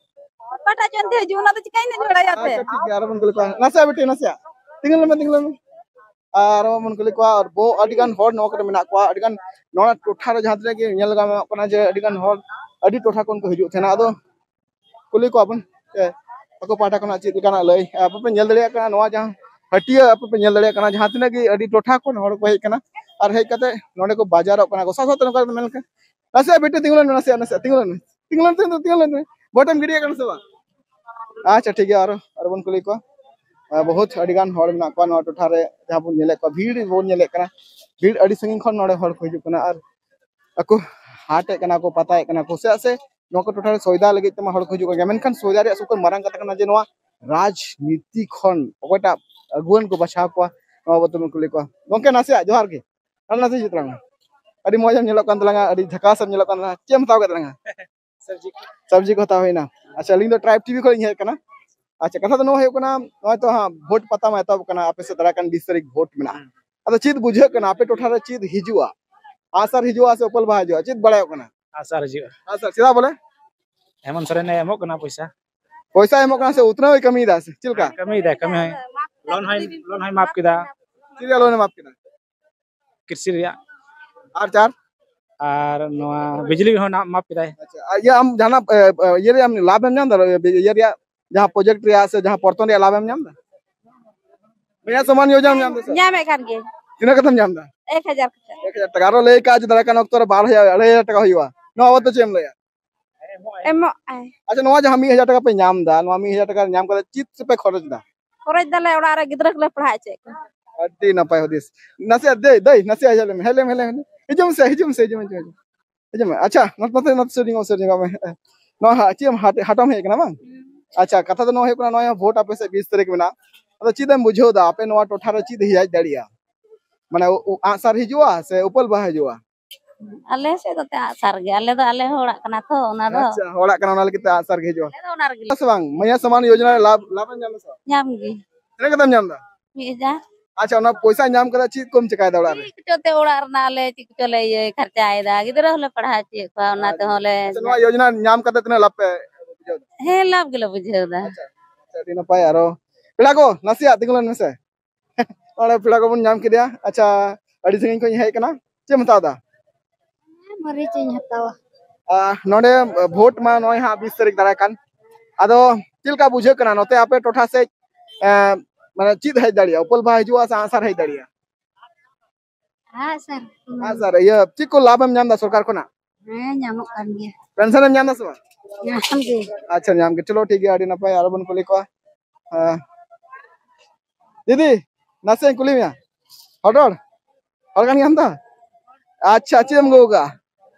ᱚᱠᱟᱴᱟᱜ ᱪᱚᱝ ᱛᱮ ᱦᱤᱡᱩᱜ, ᱚᱱᱟ ᱫᱚ ᱪᱤᱠᱟᱹᱧ ᱞᱟᱹᱭ ᱫᱟᱲᱮᱭᱟᱜᱼᱟ ᱟᱯᱮ? ᱟᱪᱪᱷᱟ, ᱴᱷᱤᱠ ᱜᱮᱭᱟ, ᱟᱨᱚ ᱵᱚᱱ ᱠᱩᱞᱤ ᱠᱚᱣᱟ᱾ ᱱᱟᱥᱮᱭᱟᱜ ᱵᱤᱴᱤ, ᱱᱟᱥᱮᱭᱟᱜ᱾ ᱛᱤᱸᱜᱩᱱ ᱞᱮᱢᱮ, ᱛᱤᱸᱜᱩᱱ ᱞᱮᱢᱮ᱾ ᱟᱨ ᱵᱚᱱ ᱠᱩᱞᱤ ᱠᱚᱣᱟ, ᱟᱨ ᱵᱚᱦᱩ ᱟᱹᱰᱤ ᱜᱟᱱ ᱦᱚᱲ ᱱᱚᱣᱟ ᱠᱚᱨᱮ ᱢᱮᱱᱟᱜ ᱠᱚᱣᱟ, ᱟᱹᱰᱤ ᱜᱟᱱ ᱱᱚᱣᱟ ᱴᱚᱴᱷᱟ ᱨᱮ ᱡᱟᱦᱟᱸ ᱛᱤᱱᱟᱹᱜ ᱜᱮ ᱧᱮᱞ ᱜᱟᱱᱚᱜ ᱠᱟᱱᱟ ᱡᱮ ᱟᱹᱰᱤ ᱜᱟᱱ ᱦᱚᱲ ᱟᱹᱰᱤ ᱴᱚᱴᱷᱟ ᱠᱷᱚᱱ ᱠᱚ ᱦᱤᱡᱩᱜ ᱛᱟᱦᱮᱱᱟ᱾ ᱟᱫᱚ ᱠᱩᱞᱤ ᱠᱚᱣᱟ ᱵᱚᱱ ᱡᱮ ᱟᱠᱚ ᱯᱟᱦᱴᱟ ᱠᱷᱚᱱᱟᱜ ᱪᱮᱫ ᱞᱮᱠᱟᱱᱟᱜ ᱞᱟᱹᱭ᱾ ᱟᱯᱮ ᱯᱮ ᱧᱮᱞ ᱫᱟᱲᱮᱭᱟᱜ ᱠᱟᱱᱟ ᱱᱚᱣᱟ ᱡᱟᱦᱟᱸ ᱦᱟᱹᱴᱤᱭᱟᱹ, ᱟᱯᱮ ᱯᱮ ᱧᱮᱞ ᱫᱟᱲᱮᱭᱟᱜ ᱠᱟᱱᱟ ᱡᱟᱦᱟᱸ ᱛᱤᱱᱟᱹᱜ ᱜᱮ ᱟᱹᱰᱤ ᱴᱚᱴᱷᱟ ᱠᱷᱚᱱ ᱦᱚᱲ ᱠᱚ ᱦᱮᱡ ᱠᱟᱱᱟ ᱟᱨ ᱦᱮᱡ ᱠᱟᱛᱮ ᱱᱚᱰᱮ ᱠᱚ ᱵᱟᱡᱟᱨᱚᱜ ᱠᱟᱱᱟ ᱠᱚ᱾ ᱥᱟᱶ ᱥᱟᱶᱛᱮ ᱱᱚᱝᱠᱟ ᱢᱮᱱ ᱞᱮᱠᱷᱟᱱ, ᱱᱟᱥᱮᱭᱟᱜ ᱵᱤᱴᱤ ᱛᱤᱸᱜᱩ ᱞᱮᱱ ᱢᱮ, ᱱᱟᱥᱮᱭᱟᱜ, ᱱᱟᱥᱮᱭᱟᱜ ᱛᱤᱸᱜᱩ ᱞᱮᱱ ᱢᱮ, ᱛᱤᱸᱜᱩ ᱞᱮᱱ ᱛᱤᱸᱜᱩ ᱞᱮᱱ ᱛᱤᱸᱜᱩ ᱞᱮᱱ ᱢᱮ᱾ ᱵᱷᱳᱴᱮᱢ ᱜᱤᱰᱤᱭᱮᱫ ᱠᱟᱱᱟ ᱥᱮ ᱵᱟᱝ? ᱟᱪᱪᱷᱟ, ᱴᱷᱤᱠ ᱜᱮᱭᱟ, ᱟᱨᱚ, ᱟᱨᱚ ᱵᱚᱱ ᱠᱩᱞᱤ ᱠᱚᱣᱟ᱾ ᱟᱨ ᱵᱚᱦᱩᱛ ᱟᱹᱰᱤ ᱜᱟᱱ ᱦᱚᱲ ᱢᱮᱱᱟᱜ ᱠᱚᱣᱟ ᱱᱚᱣᱟ ᱴᱚᱴᱷᱟ ᱨᱮ, ᱡᱟᱦᱟᱸ ᱵᱚᱱ ᱧᱮᱞᱮᱫ ᱠᱚᱣᱟ, ᱵᱷᱤᱲ ᱵᱚᱱ ᱧᱮᱞᱮᱫ ᱠᱟᱱᱟ, ᱵᱷᱤᱲ ᱟᱹᱰᱤ ᱥᱟᱺᱜᱤᱧ ᱠᱷᱚᱱ ᱱᱚᱰᱮ ᱦᱚᱲ ᱠᱚ ᱦᱤᱡᱩᱜ ᱠᱟᱱᱟ ᱟᱨ ᱟᱠᱚ ᱦᱟᱴᱮᱫ ᱠᱟᱱᱟ ᱠᱚ, ᱯᱟᱛᱟᱭᱮᱫ ᱠᱟᱱᱟ ᱠᱚ᱾ ᱪᱮᱫᱟᱜ ᱥᱮ ᱱᱚᱣᱟ ᱠᱚ ᱴᱚᱴᱷᱟ ᱨᱮ ᱥᱚᱭᱫᱟ ᱞᱟᱹᱜᱤᱫ ᱛᱮᱢᱟ ᱦᱚᱲ ᱠᱚ ᱦᱤᱡᱩᱜ ᱠᱟᱱ ᱜᱮᱭᱟ, ᱢᱮᱱᱠᱷᱟᱱ ᱥᱚᱭᱫᱟ ᱨᱮᱭᱟᱜ ᱥᱚᱵ ᱠᱷᱚᱱ ᱢᱟᱨᱟᱝ ᱠᱟᱛᱷᱟ ᱠᱟᱱᱟ ᱡᱮ ᱱᱚᱣᱟ ᱨᱟᱡᱽᱱᱤᱛᱤ ᱠᱷᱚᱱ ᱚᱠᱚᱭᱴᱟᱜ ᱟᱹᱜᱩᱣᱟᱹᱱ ᱠᱚ ᱵᱟᱪᱷᱟᱣ ᱠᱚᱣᱟ, ᱱᱚᱣᱟ ᱵᱟᱵᱚᱫ ᱛᱮᱵᱚᱱ ᱠᱩᱞᱤ ᱠᱚᱣᱟ᱾ ᱜᱚᱢᱠᱮ, ᱱᱟᱥᱮᱭᱟᱜ ᱡᱚᱦᱟᱨ ᱜᱮ, ᱟᱨ ᱱᱟᱥᱮ ᱦᱤᱡᱩᱜ ᱛᱟᱞᱟᱝ ᱢᱮ᱾ ᱟᱹᱰᱤ ᱢᱚᱡᱽ ᱮᱢ ᱧᱮᱞᱚᱜ ᱠᱟᱱ ᱛᱟᱞᱟᱝᱟ, ᱟᱹᱰᱤ ᱡᱷᱟᱠᱟᱥ ᱮᱢ ᱧᱮᱞᱚᱜ ᱠᱟᱱ ᱛᱟᱞᱟᱝᱟ᱾ ᱪᱮᱫ ᱮᱢ ᱦᱟᱛᱟᱣ ᱠᱮᱫ ᱛᱟᱞᱟᱝᱟ? ᱥᱚᱵᱽᱡᱤ ᱠᱚ᱾ ᱥᱚᱵᱽᱡᱤ ᱠᱚ ᱦᱟᱛᱟᱣ ᱦᱩᱭᱱᱟ᱾ ᱟᱪᱪᱷᱟ, ᱟᱹᱞᱤᱧ ᱫᱚ ᱴᱨᱟᱭᱤᱵᱽ ᱴᱤᱵᱷᱤ ᱠᱷᱚᱱ ᱞᱤᱧ ᱦᱮᱡ ᱟᱠᱟᱱᱟ᱾ ᱟᱪᱪᱷᱟ, ᱠᱟᱛᱷᱟ ᱫᱚ ᱱᱚᱣᱟ ᱦᱩᱭᱩᱜ ᱠᱟᱱᱟ, ᱱᱚᱜᱼᱚᱭ ᱛᱚ ᱦᱟᱸᱜ ᱵᱷᱳᱴ ᱯᱟᱛᱟ ᱢᱟ ᱮᱛᱚᱦᱚᱵ ᱠᱟᱱᱟ, ᱟᱯᱮ ᱥᱮᱫ ᱫᱟᱨᱟᱭ ᱠᱟᱱ ᱵᱤᱥ ᱛᱟᱹᱨᱤᱠᱷ ᱵᱷᱳᱴ ᱢᱮᱱᱟᱜᱼᱟ᱾ ᱦᱩᱸ᱾ ᱟᱫᱚ ᱪᱮᱫ ᱵᱩᱡᱷᱟᱹᱜ ᱠᱟᱱᱟ, ᱟᱯᱮ ᱴᱚᱴᱷᱟ ᱨᱮ ᱪᱮᱫ ᱦᱤᱡᱩᱜᱼᱟ? ᱟᱜᱼᱥᱟᱨ ᱦᱤᱡᱩᱜᱼᱟ ᱥᱮ ᱩᱯᱟᱹᱞ ᱵᱟᱦᱟ ᱦᱤᱡᱩᱜᱼᱟ? ᱪᱮᱫ ᱵᱟᱲᱟᱭᱚᱜ ᱠᱟᱱᱟ? ᱟᱜᱼᱥᱟᱨ ᱦᱤᱡᱩᱜᱼᱟ᱾ ᱟᱜᱼᱥᱟᱨ, ᱪᱮᱫᱟᱜ ᱵᱚᱞᱮ? ᱦᱮᱢᱚᱱᱛ ᱥᱚᱨᱮᱱᱮ ᱮᱢᱚᱜ ᱠᱟᱱᱟ ᱯᱚᱭᱥᱟ᱾ ᱯᱚᱭᱥᱟ ᱮᱢᱚᱜ ᱠᱟᱱᱟ ᱥᱮ ᱩᱛᱱᱟᱹᱣ ᱮ ᱠᱟᱹᱢᱤᱭᱮᱫᱟ ᱥᱮ ᱪᱮᱫ ᱞᱮᱠᱟ? ᱦᱮᱸ, ᱠᱟᱹᱢᱤᱭᱮᱫᱟᱭ, ᱠᱟᱹᱢᱤ ᱦᱚᱸᱭ᱾ ᱞᱳᱱ ᱦᱚᱸᱭ, ᱞᱳᱱ ᱦᱚᱸᱭ ᱢᱟᱯ ᱠᱮᱫᱟ᱾ ᱪᱮᱫ ᱨᱮᱭᱟᱜ ᱞᱳᱱ ᱮ ᱢᱟᱯ ᱠᱮᱫᱟ? ᱠᱨᱤᱥᱤ ᱨᱮᱭᱟᱜ᱾ ᱟᱨ ᱪᱟᱨ? ᱟᱨ ᱱᱚᱣᱟ ᱵᱤᱡᱽᱞᱤ ᱦᱚᱸ ᱱᱟᱜ ᱢᱟᱯ ᱠᱮᱫᱟᱭ᱾ ᱟᱪᱪᱷᱟ, ᱟᱨ ᱤᱭᱟᱹ ᱟᱢ ᱡᱟᱦᱟᱱᱟᱜ, ᱮ, ᱮ, ᱤᱭᱟᱹ ᱨᱮᱭᱟᱜ ᱞᱟᱵᱷ ᱮᱢ ᱧᱟᱢ ᱮᱫᱟ? ᱤᱭᱟᱹ ᱨᱮᱭᱟᱜ ᱡᱟᱦᱟᱸ ᱯᱨᱚᱡᱮᱠᱴ ᱨᱮᱭᱟᱜ ᱥᱮ ᱡᱟᱦᱟᱸ ᱯᱚᱨᱛᱚᱱ ᱨᱮᱭᱟᱜ ᱞᱟᱵᱷ ᱮᱢ ᱧᱟᱢ ᱮᱫᱟ? ᱢᱮᱭᱟ ᱥᱚᱢᱟᱱ ᱭᱳᱡᱚᱱᱟ ᱮᱢ ᱧᱟᱢ ᱮᱫᱟ ᱥᱮ? ᱧᱟᱢᱮᱫ ᱠᱟᱱ ᱜᱮ᱾ ᱛᱤᱱᱟᱹᱜ ᱠᱟᱛᱮᱢ ᱧᱟᱢ ᱮᱫᱟ? ᱮᱠ ᱦᱟᱡᱟᱨ ᱠᱟᱛᱮ᱾ ᱮᱠ ᱦᱟᱡᱟᱨ ᱴᱟᱠᱟ᱾ ᱟᱨᱚ ᱞᱟᱹᱭ ᱠᱟᱜ ᱡᱮ ᱫᱟᱨᱟᱭ ᱠᱟᱱ ᱚᱠᱛᱚ ᱨᱮ ᱵᱟᱨ ᱦᱟᱡᱟᱨ, ᱟᱹᱲᱟᱹᱭ ᱦᱟᱡᱟᱨ ᱴᱟᱠᱟ ᱦᱩᱭᱩᱜᱼᱟ᱾ ᱱᱚᱣᱟ ᱵᱟᱵᱚᱫ ᱛᱮ ᱪᱮᱫ ᱮᱢ ᱞᱟᱹᱭᱟ? ᱮᱢᱚᱜ ᱟᱭ᱾ ᱟᱪᱪᱷᱟ, ᱱᱚᱣᱟ ᱡᱟᱦᱟᱸ ᱢᱤᱫ ᱦᱟᱡᱟᱨ ᱴᱟᱠᱟ ᱯᱮ ᱧᱟᱢ ᱮᱫᱟ, ᱱᱚᱣᱟ ᱢᱤᱫ ᱦᱟᱡᱟᱨ ᱴᱟᱠᱟ ᱧᱟᱢ ᱠᱟᱛᱮ ᱪᱮᱫ ᱯᱮ ᱠᱷᱚᱨᱚᱪ ᱮᱫᱟ? ᱠᱷᱚᱨᱚᱪ ᱫᱟᱞᱮ ᱚᱲᱟᱜ ᱨᱮ ᱜᱤᱫᱽᱨᱟᱹ ᱠᱚᱞᱮ ᱯᱟᱲᱦᱟᱣ ᱦᱚᱪᱚᱭᱮᱫ ᱠᱚᱣᱟ᱾ ᱟᱹᱰᱤ ᱱᱟᱯᱟᱭ ᱦᱩᱫᱤᱥ᱾ ᱱᱟᱥᱮᱭᱟᱜ ᱫᱟᱹᱭ, ᱫᱟᱹᱭ, ᱱᱟᱥᱮᱭᱟᱜ ᱦᱮᱡ ᱞᱮᱢ, ᱦᱮᱡ ᱞᱮᱢ, ᱦᱮᱡ ᱞᱮᱢ᱾ ᱦᱤᱡᱩᱜ ᱢᱮᱥᱮ, ᱦᱤᱡᱩᱜ ᱢᱮᱥᱮ, ᱦᱤᱡᱩᱜ ᱢᱮ, ᱦᱤᱡᱩᱜ ᱢᱮ, ᱦᱤᱡᱩᱜ ᱢᱮ᱾ ᱟᱪᱪᱷᱟ, ᱱᱚᱛᱮ, ᱱᱚᱛᱮ ᱥᱩᱨ ᱧᱚᱜ, ᱥᱩᱨ ᱧᱚᱜ ᱢᱮ᱾ ᱱᱚᱣᱟ ᱦᱟ-, ᱪᱮᱫ ᱮᱢ ᱦᱟᱴ-, ᱦᱟᱴᱟᱢ ᱦᱮᱡ ᱠᱟᱱᱟ ᱵᱟᱝ? ᱦᱩᱸ᱾ ᱟᱪᱪᱷᱟ, ᱠᱟᱛᱷᱟ ᱫᱚ ᱱᱚᱣᱟ ᱦᱩᱭᱩᱜ ᱠᱟᱱᱟ, ᱱᱚᱜᱼᱚᱭ ᱵᱷᱳᱴ ᱟᱯᱮ ᱥᱮᱫ ᱵᱤᱥ ᱛᱟᱹᱨᱤᱠᱷ ᱢᱮᱱᱟᱜᱼᱟ᱾ ᱟᱫᱚ ᱪᱮᱫ ᱮᱢ ᱵᱩᱡᱷᱟᱹᱣ ᱮᱫᱟ, ᱟᱯᱮ ᱱᱚᱣᱟ ᱴᱚᱴᱷᱟ ᱨᱮ ᱪᱮᱫ ᱦᱮᱡ ᱫᱟᱲᱮᱭᱟᱜᱼᱟ? ᱢᱟᱱᱮ, ᱩ-, ᱩ-, ᱟᱜᱼᱥᱟᱨ ᱦᱤᱡᱩᱜᱼᱟ ᱥᱮ ᱩᱯᱟᱹᱞ ᱵᱟᱦᱟ ᱦᱤᱡᱩᱜᱼᱟ? ᱟᱞᱮ ᱥᱮᱫ ᱫᱚ ᱛᱮ ᱟᱜᱼᱥᱟᱨ ᱜᱮ, ᱟᱞᱮ ᱫᱚ ᱟᱞᱮ ᱦᱚᱲᱟᱜ ᱠᱟᱱᱟ ᱛᱚ, ᱚᱱᱟ ᱫᱚ᱾ ᱟᱪᱪᱷᱟ, ᱦᱚᱲᱟᱜ ᱠᱟᱱᱟ, ᱚᱱᱟ ᱞᱟᱹᱜᱤᱫ ᱛᱮ ᱟᱜᱼᱥᱟᱨ ᱜᱮ ᱦᱤᱡᱩᱜᱼᱟ᱾ ᱟᱞᱮ ᱫᱚ ᱚᱱᱟ ᱨᱮᱜᱮ᱾ ᱥᱮ ᱵᱟᱝ, ᱢᱟᱭᱟ ᱥᱚᱢᱟᱱ ᱭᱳᱡᱚᱱᱟ ᱨᱮ ᱞᱟᱵᱷ, ᱞᱟᱵᱷ ᱮᱢ ᱧᱟᱢ ᱫᱟ ᱥᱮ ᱵᱟᱝ? ᱧᱟᱢ ᱜᱮ᱾ ᱛᱤᱱᱟᱹᱜ ᱠᱟᱛᱮᱢ ᱧᱟᱢ ᱫᱟ? ᱢᱤᱫ ᱦᱟᱡᱟᱨ᱾ ᱟᱪᱪᱷᱟ, ᱚᱱᱟ ᱯᱚᱭᱥᱟ ᱧᱟᱢ ᱠᱟᱛᱮ ᱪᱮᱫ ᱠᱚᱢ ᱪᱮᱠᱟᱭ ᱫᱟ ᱚᱲᱟᱜ ᱨᱮ? ᱪᱮᱫ ᱠᱚᱪᱚ ᱛᱮ ᱚᱲᱟᱜ ᱨᱮᱱᱟᱜ ᱟᱞᱮ ᱪᱮᱫ ᱠᱚᱪᱚ ᱞᱮ ᱤᱭᱟᱹ ᱠᱷᱚᱨᱪᱟᱭᱮᱫᱟ, ᱜᱤᱫᱽᱨᱟᱹ ᱦᱚᱸᱞᱮ ᱯᱟᱲᱦᱟᱣ ᱦᱚᱪᱚᱭᱮᱫ ᱠᱚᱣᱟ, ᱚᱱᱟ ᱛᱮᱦᱚᱸ ᱞᱮ᱾ ᱟᱪᱪᱷᱟ, ᱱᱚᱣᱟ ᱭᱳᱡᱚᱱᱟ ᱧᱟᱢ ᱠᱟᱛᱮ ᱛᱤᱱᱟᱹᱜ ᱞᱟᱵᱷ ᱯᱮ ᱵᱩᱡᱷᱟᱹᱣ ᱫᱟ? ᱦᱮᱸ, ᱞᱟᱵᱷ ᱜᱮᱞᱮ ᱵᱩᱡᱷᱟᱹᱣ ᱫᱟ᱾ ᱟᱪᱪᱷᱟ, ᱟᱪᱪᱷᱟ, ᱟᱹᱰᱤ ᱱᱟᱯᱟᱭ᱾ ᱟᱨᱚ ᱯᱮᱲᱟ ᱠᱚ ᱱᱟᱥᱮᱭᱟᱜ ᱛᱤᱸᱜᱩ ᱞᱮᱱ ᱢᱮᱥᱮ᱾ ᱚᱸᱰᱮ ᱯᱮᱲᱟ ᱠᱚᱵᱚᱱ ᱧᱟᱢ ᱠᱮᱫᱮᱭᱟ᱾ ᱟᱪᱪᱷᱟ, ᱟᱹᱰᱤ ᱥᱟᱺᱜᱤᱧ ᱠᱷᱚᱱ ᱤᱧ ᱦᱮᱡ ᱠᱟᱱᱟ᱾ ᱪᱮᱫ ᱮᱢ ᱦᱟᱛᱟᱣ ᱫᱟ? ᱢᱟᱹᱨᱤᱪ ᱤᱧ ᱦᱟᱛᱟᱣᱟ᱾ ᱟᱨ ᱱᱚᱰᱮ ᱵᱷᱳᱴ ᱢᱟ ᱱᱚᱜᱼᱚᱭ ᱦᱟᱸᱜ ᱵᱤᱥ ᱛᱟᱹᱨᱤᱠᱷ ᱫᱟᱨᱟᱭ ᱠᱟᱱ, ᱟᱫᱚ ᱪᱮᱫ ᱞᱮᱠᱟ ᱵᱩᱡᱷᱟᱹᱜ ᱠᱟᱱᱟ ᱱᱚᱛᱮ ᱟᱯᱮ ᱴᱚᱴᱷᱟ ᱥᱮᱫ, ᱮᱸ, ᱢᱟᱱᱮ ᱪᱮᱫ ᱦᱮᱡ ᱫᱟᱲᱮᱭᱟᱜᱼᱟ? ᱩᱯᱟᱹᱞ ᱵᱟᱦᱟ ᱦᱤᱡᱩᱜᱼᱟ ᱥᱮ ᱟᱜᱼᱥᱟᱨ ᱦᱮᱡ ᱫᱟᱲᱮᱭᱟᱜᱼᱟ? ᱟᱜᱼᱥᱟᱨ᱾ ᱟᱜᱼᱥᱟᱨ, ᱤᱭᱟᱹ, ᱪᱮᱫ ᱠᱚ ᱞᱟᱵᱷ ᱮᱢ ᱧᱟᱢ ᱫᱟ ᱥᱚᱨᱠᱟᱨ ᱠᱷᱚᱱᱟᱜ? ᱦᱮᱸ, ᱧᱟᱢᱚᱜ ᱠᱟᱱ ᱜᱮᱭᱟ᱾ ᱯᱮᱱᱥᱚᱱ ᱮᱢ ᱧᱟᱢ ᱫᱟ ᱥᱮ ᱵᱟᱝ? ᱧᱟᱢ ᱜᱮ᱾ ᱟᱪᱪᱷᱟ, ᱧᱟᱢ ᱜᱮ᱾ ᱪᱚᱞᱚ, ᱴᱷᱤᱠ ᱜᱮᱭᱟ, ᱟᱹᱰᱤ ᱱᱟᱯᱟᱭ᱾ ᱟᱨᱚ ᱵᱚᱱ ᱠᱩᱞᱤ ᱠᱚᱣᱟ᱾ ᱦᱮᱸ᱾ ᱫᱤᱫᱤ, ᱱᱟᱥᱮᱧ ᱠᱩᱞᱤ ᱢᱮᱭᱟ᱾ ᱦᱚᱲ ᱦᱚᱲ ᱦᱚᱲ ᱠᱟᱱ ᱜᱮᱭᱟᱢ ᱛᱚ? ᱟᱪᱪᱷᱟ, ᱪᱮᱫ ᱮᱢ ᱟᱹᱜᱩ ᱠᱟᱜᱼᱟ?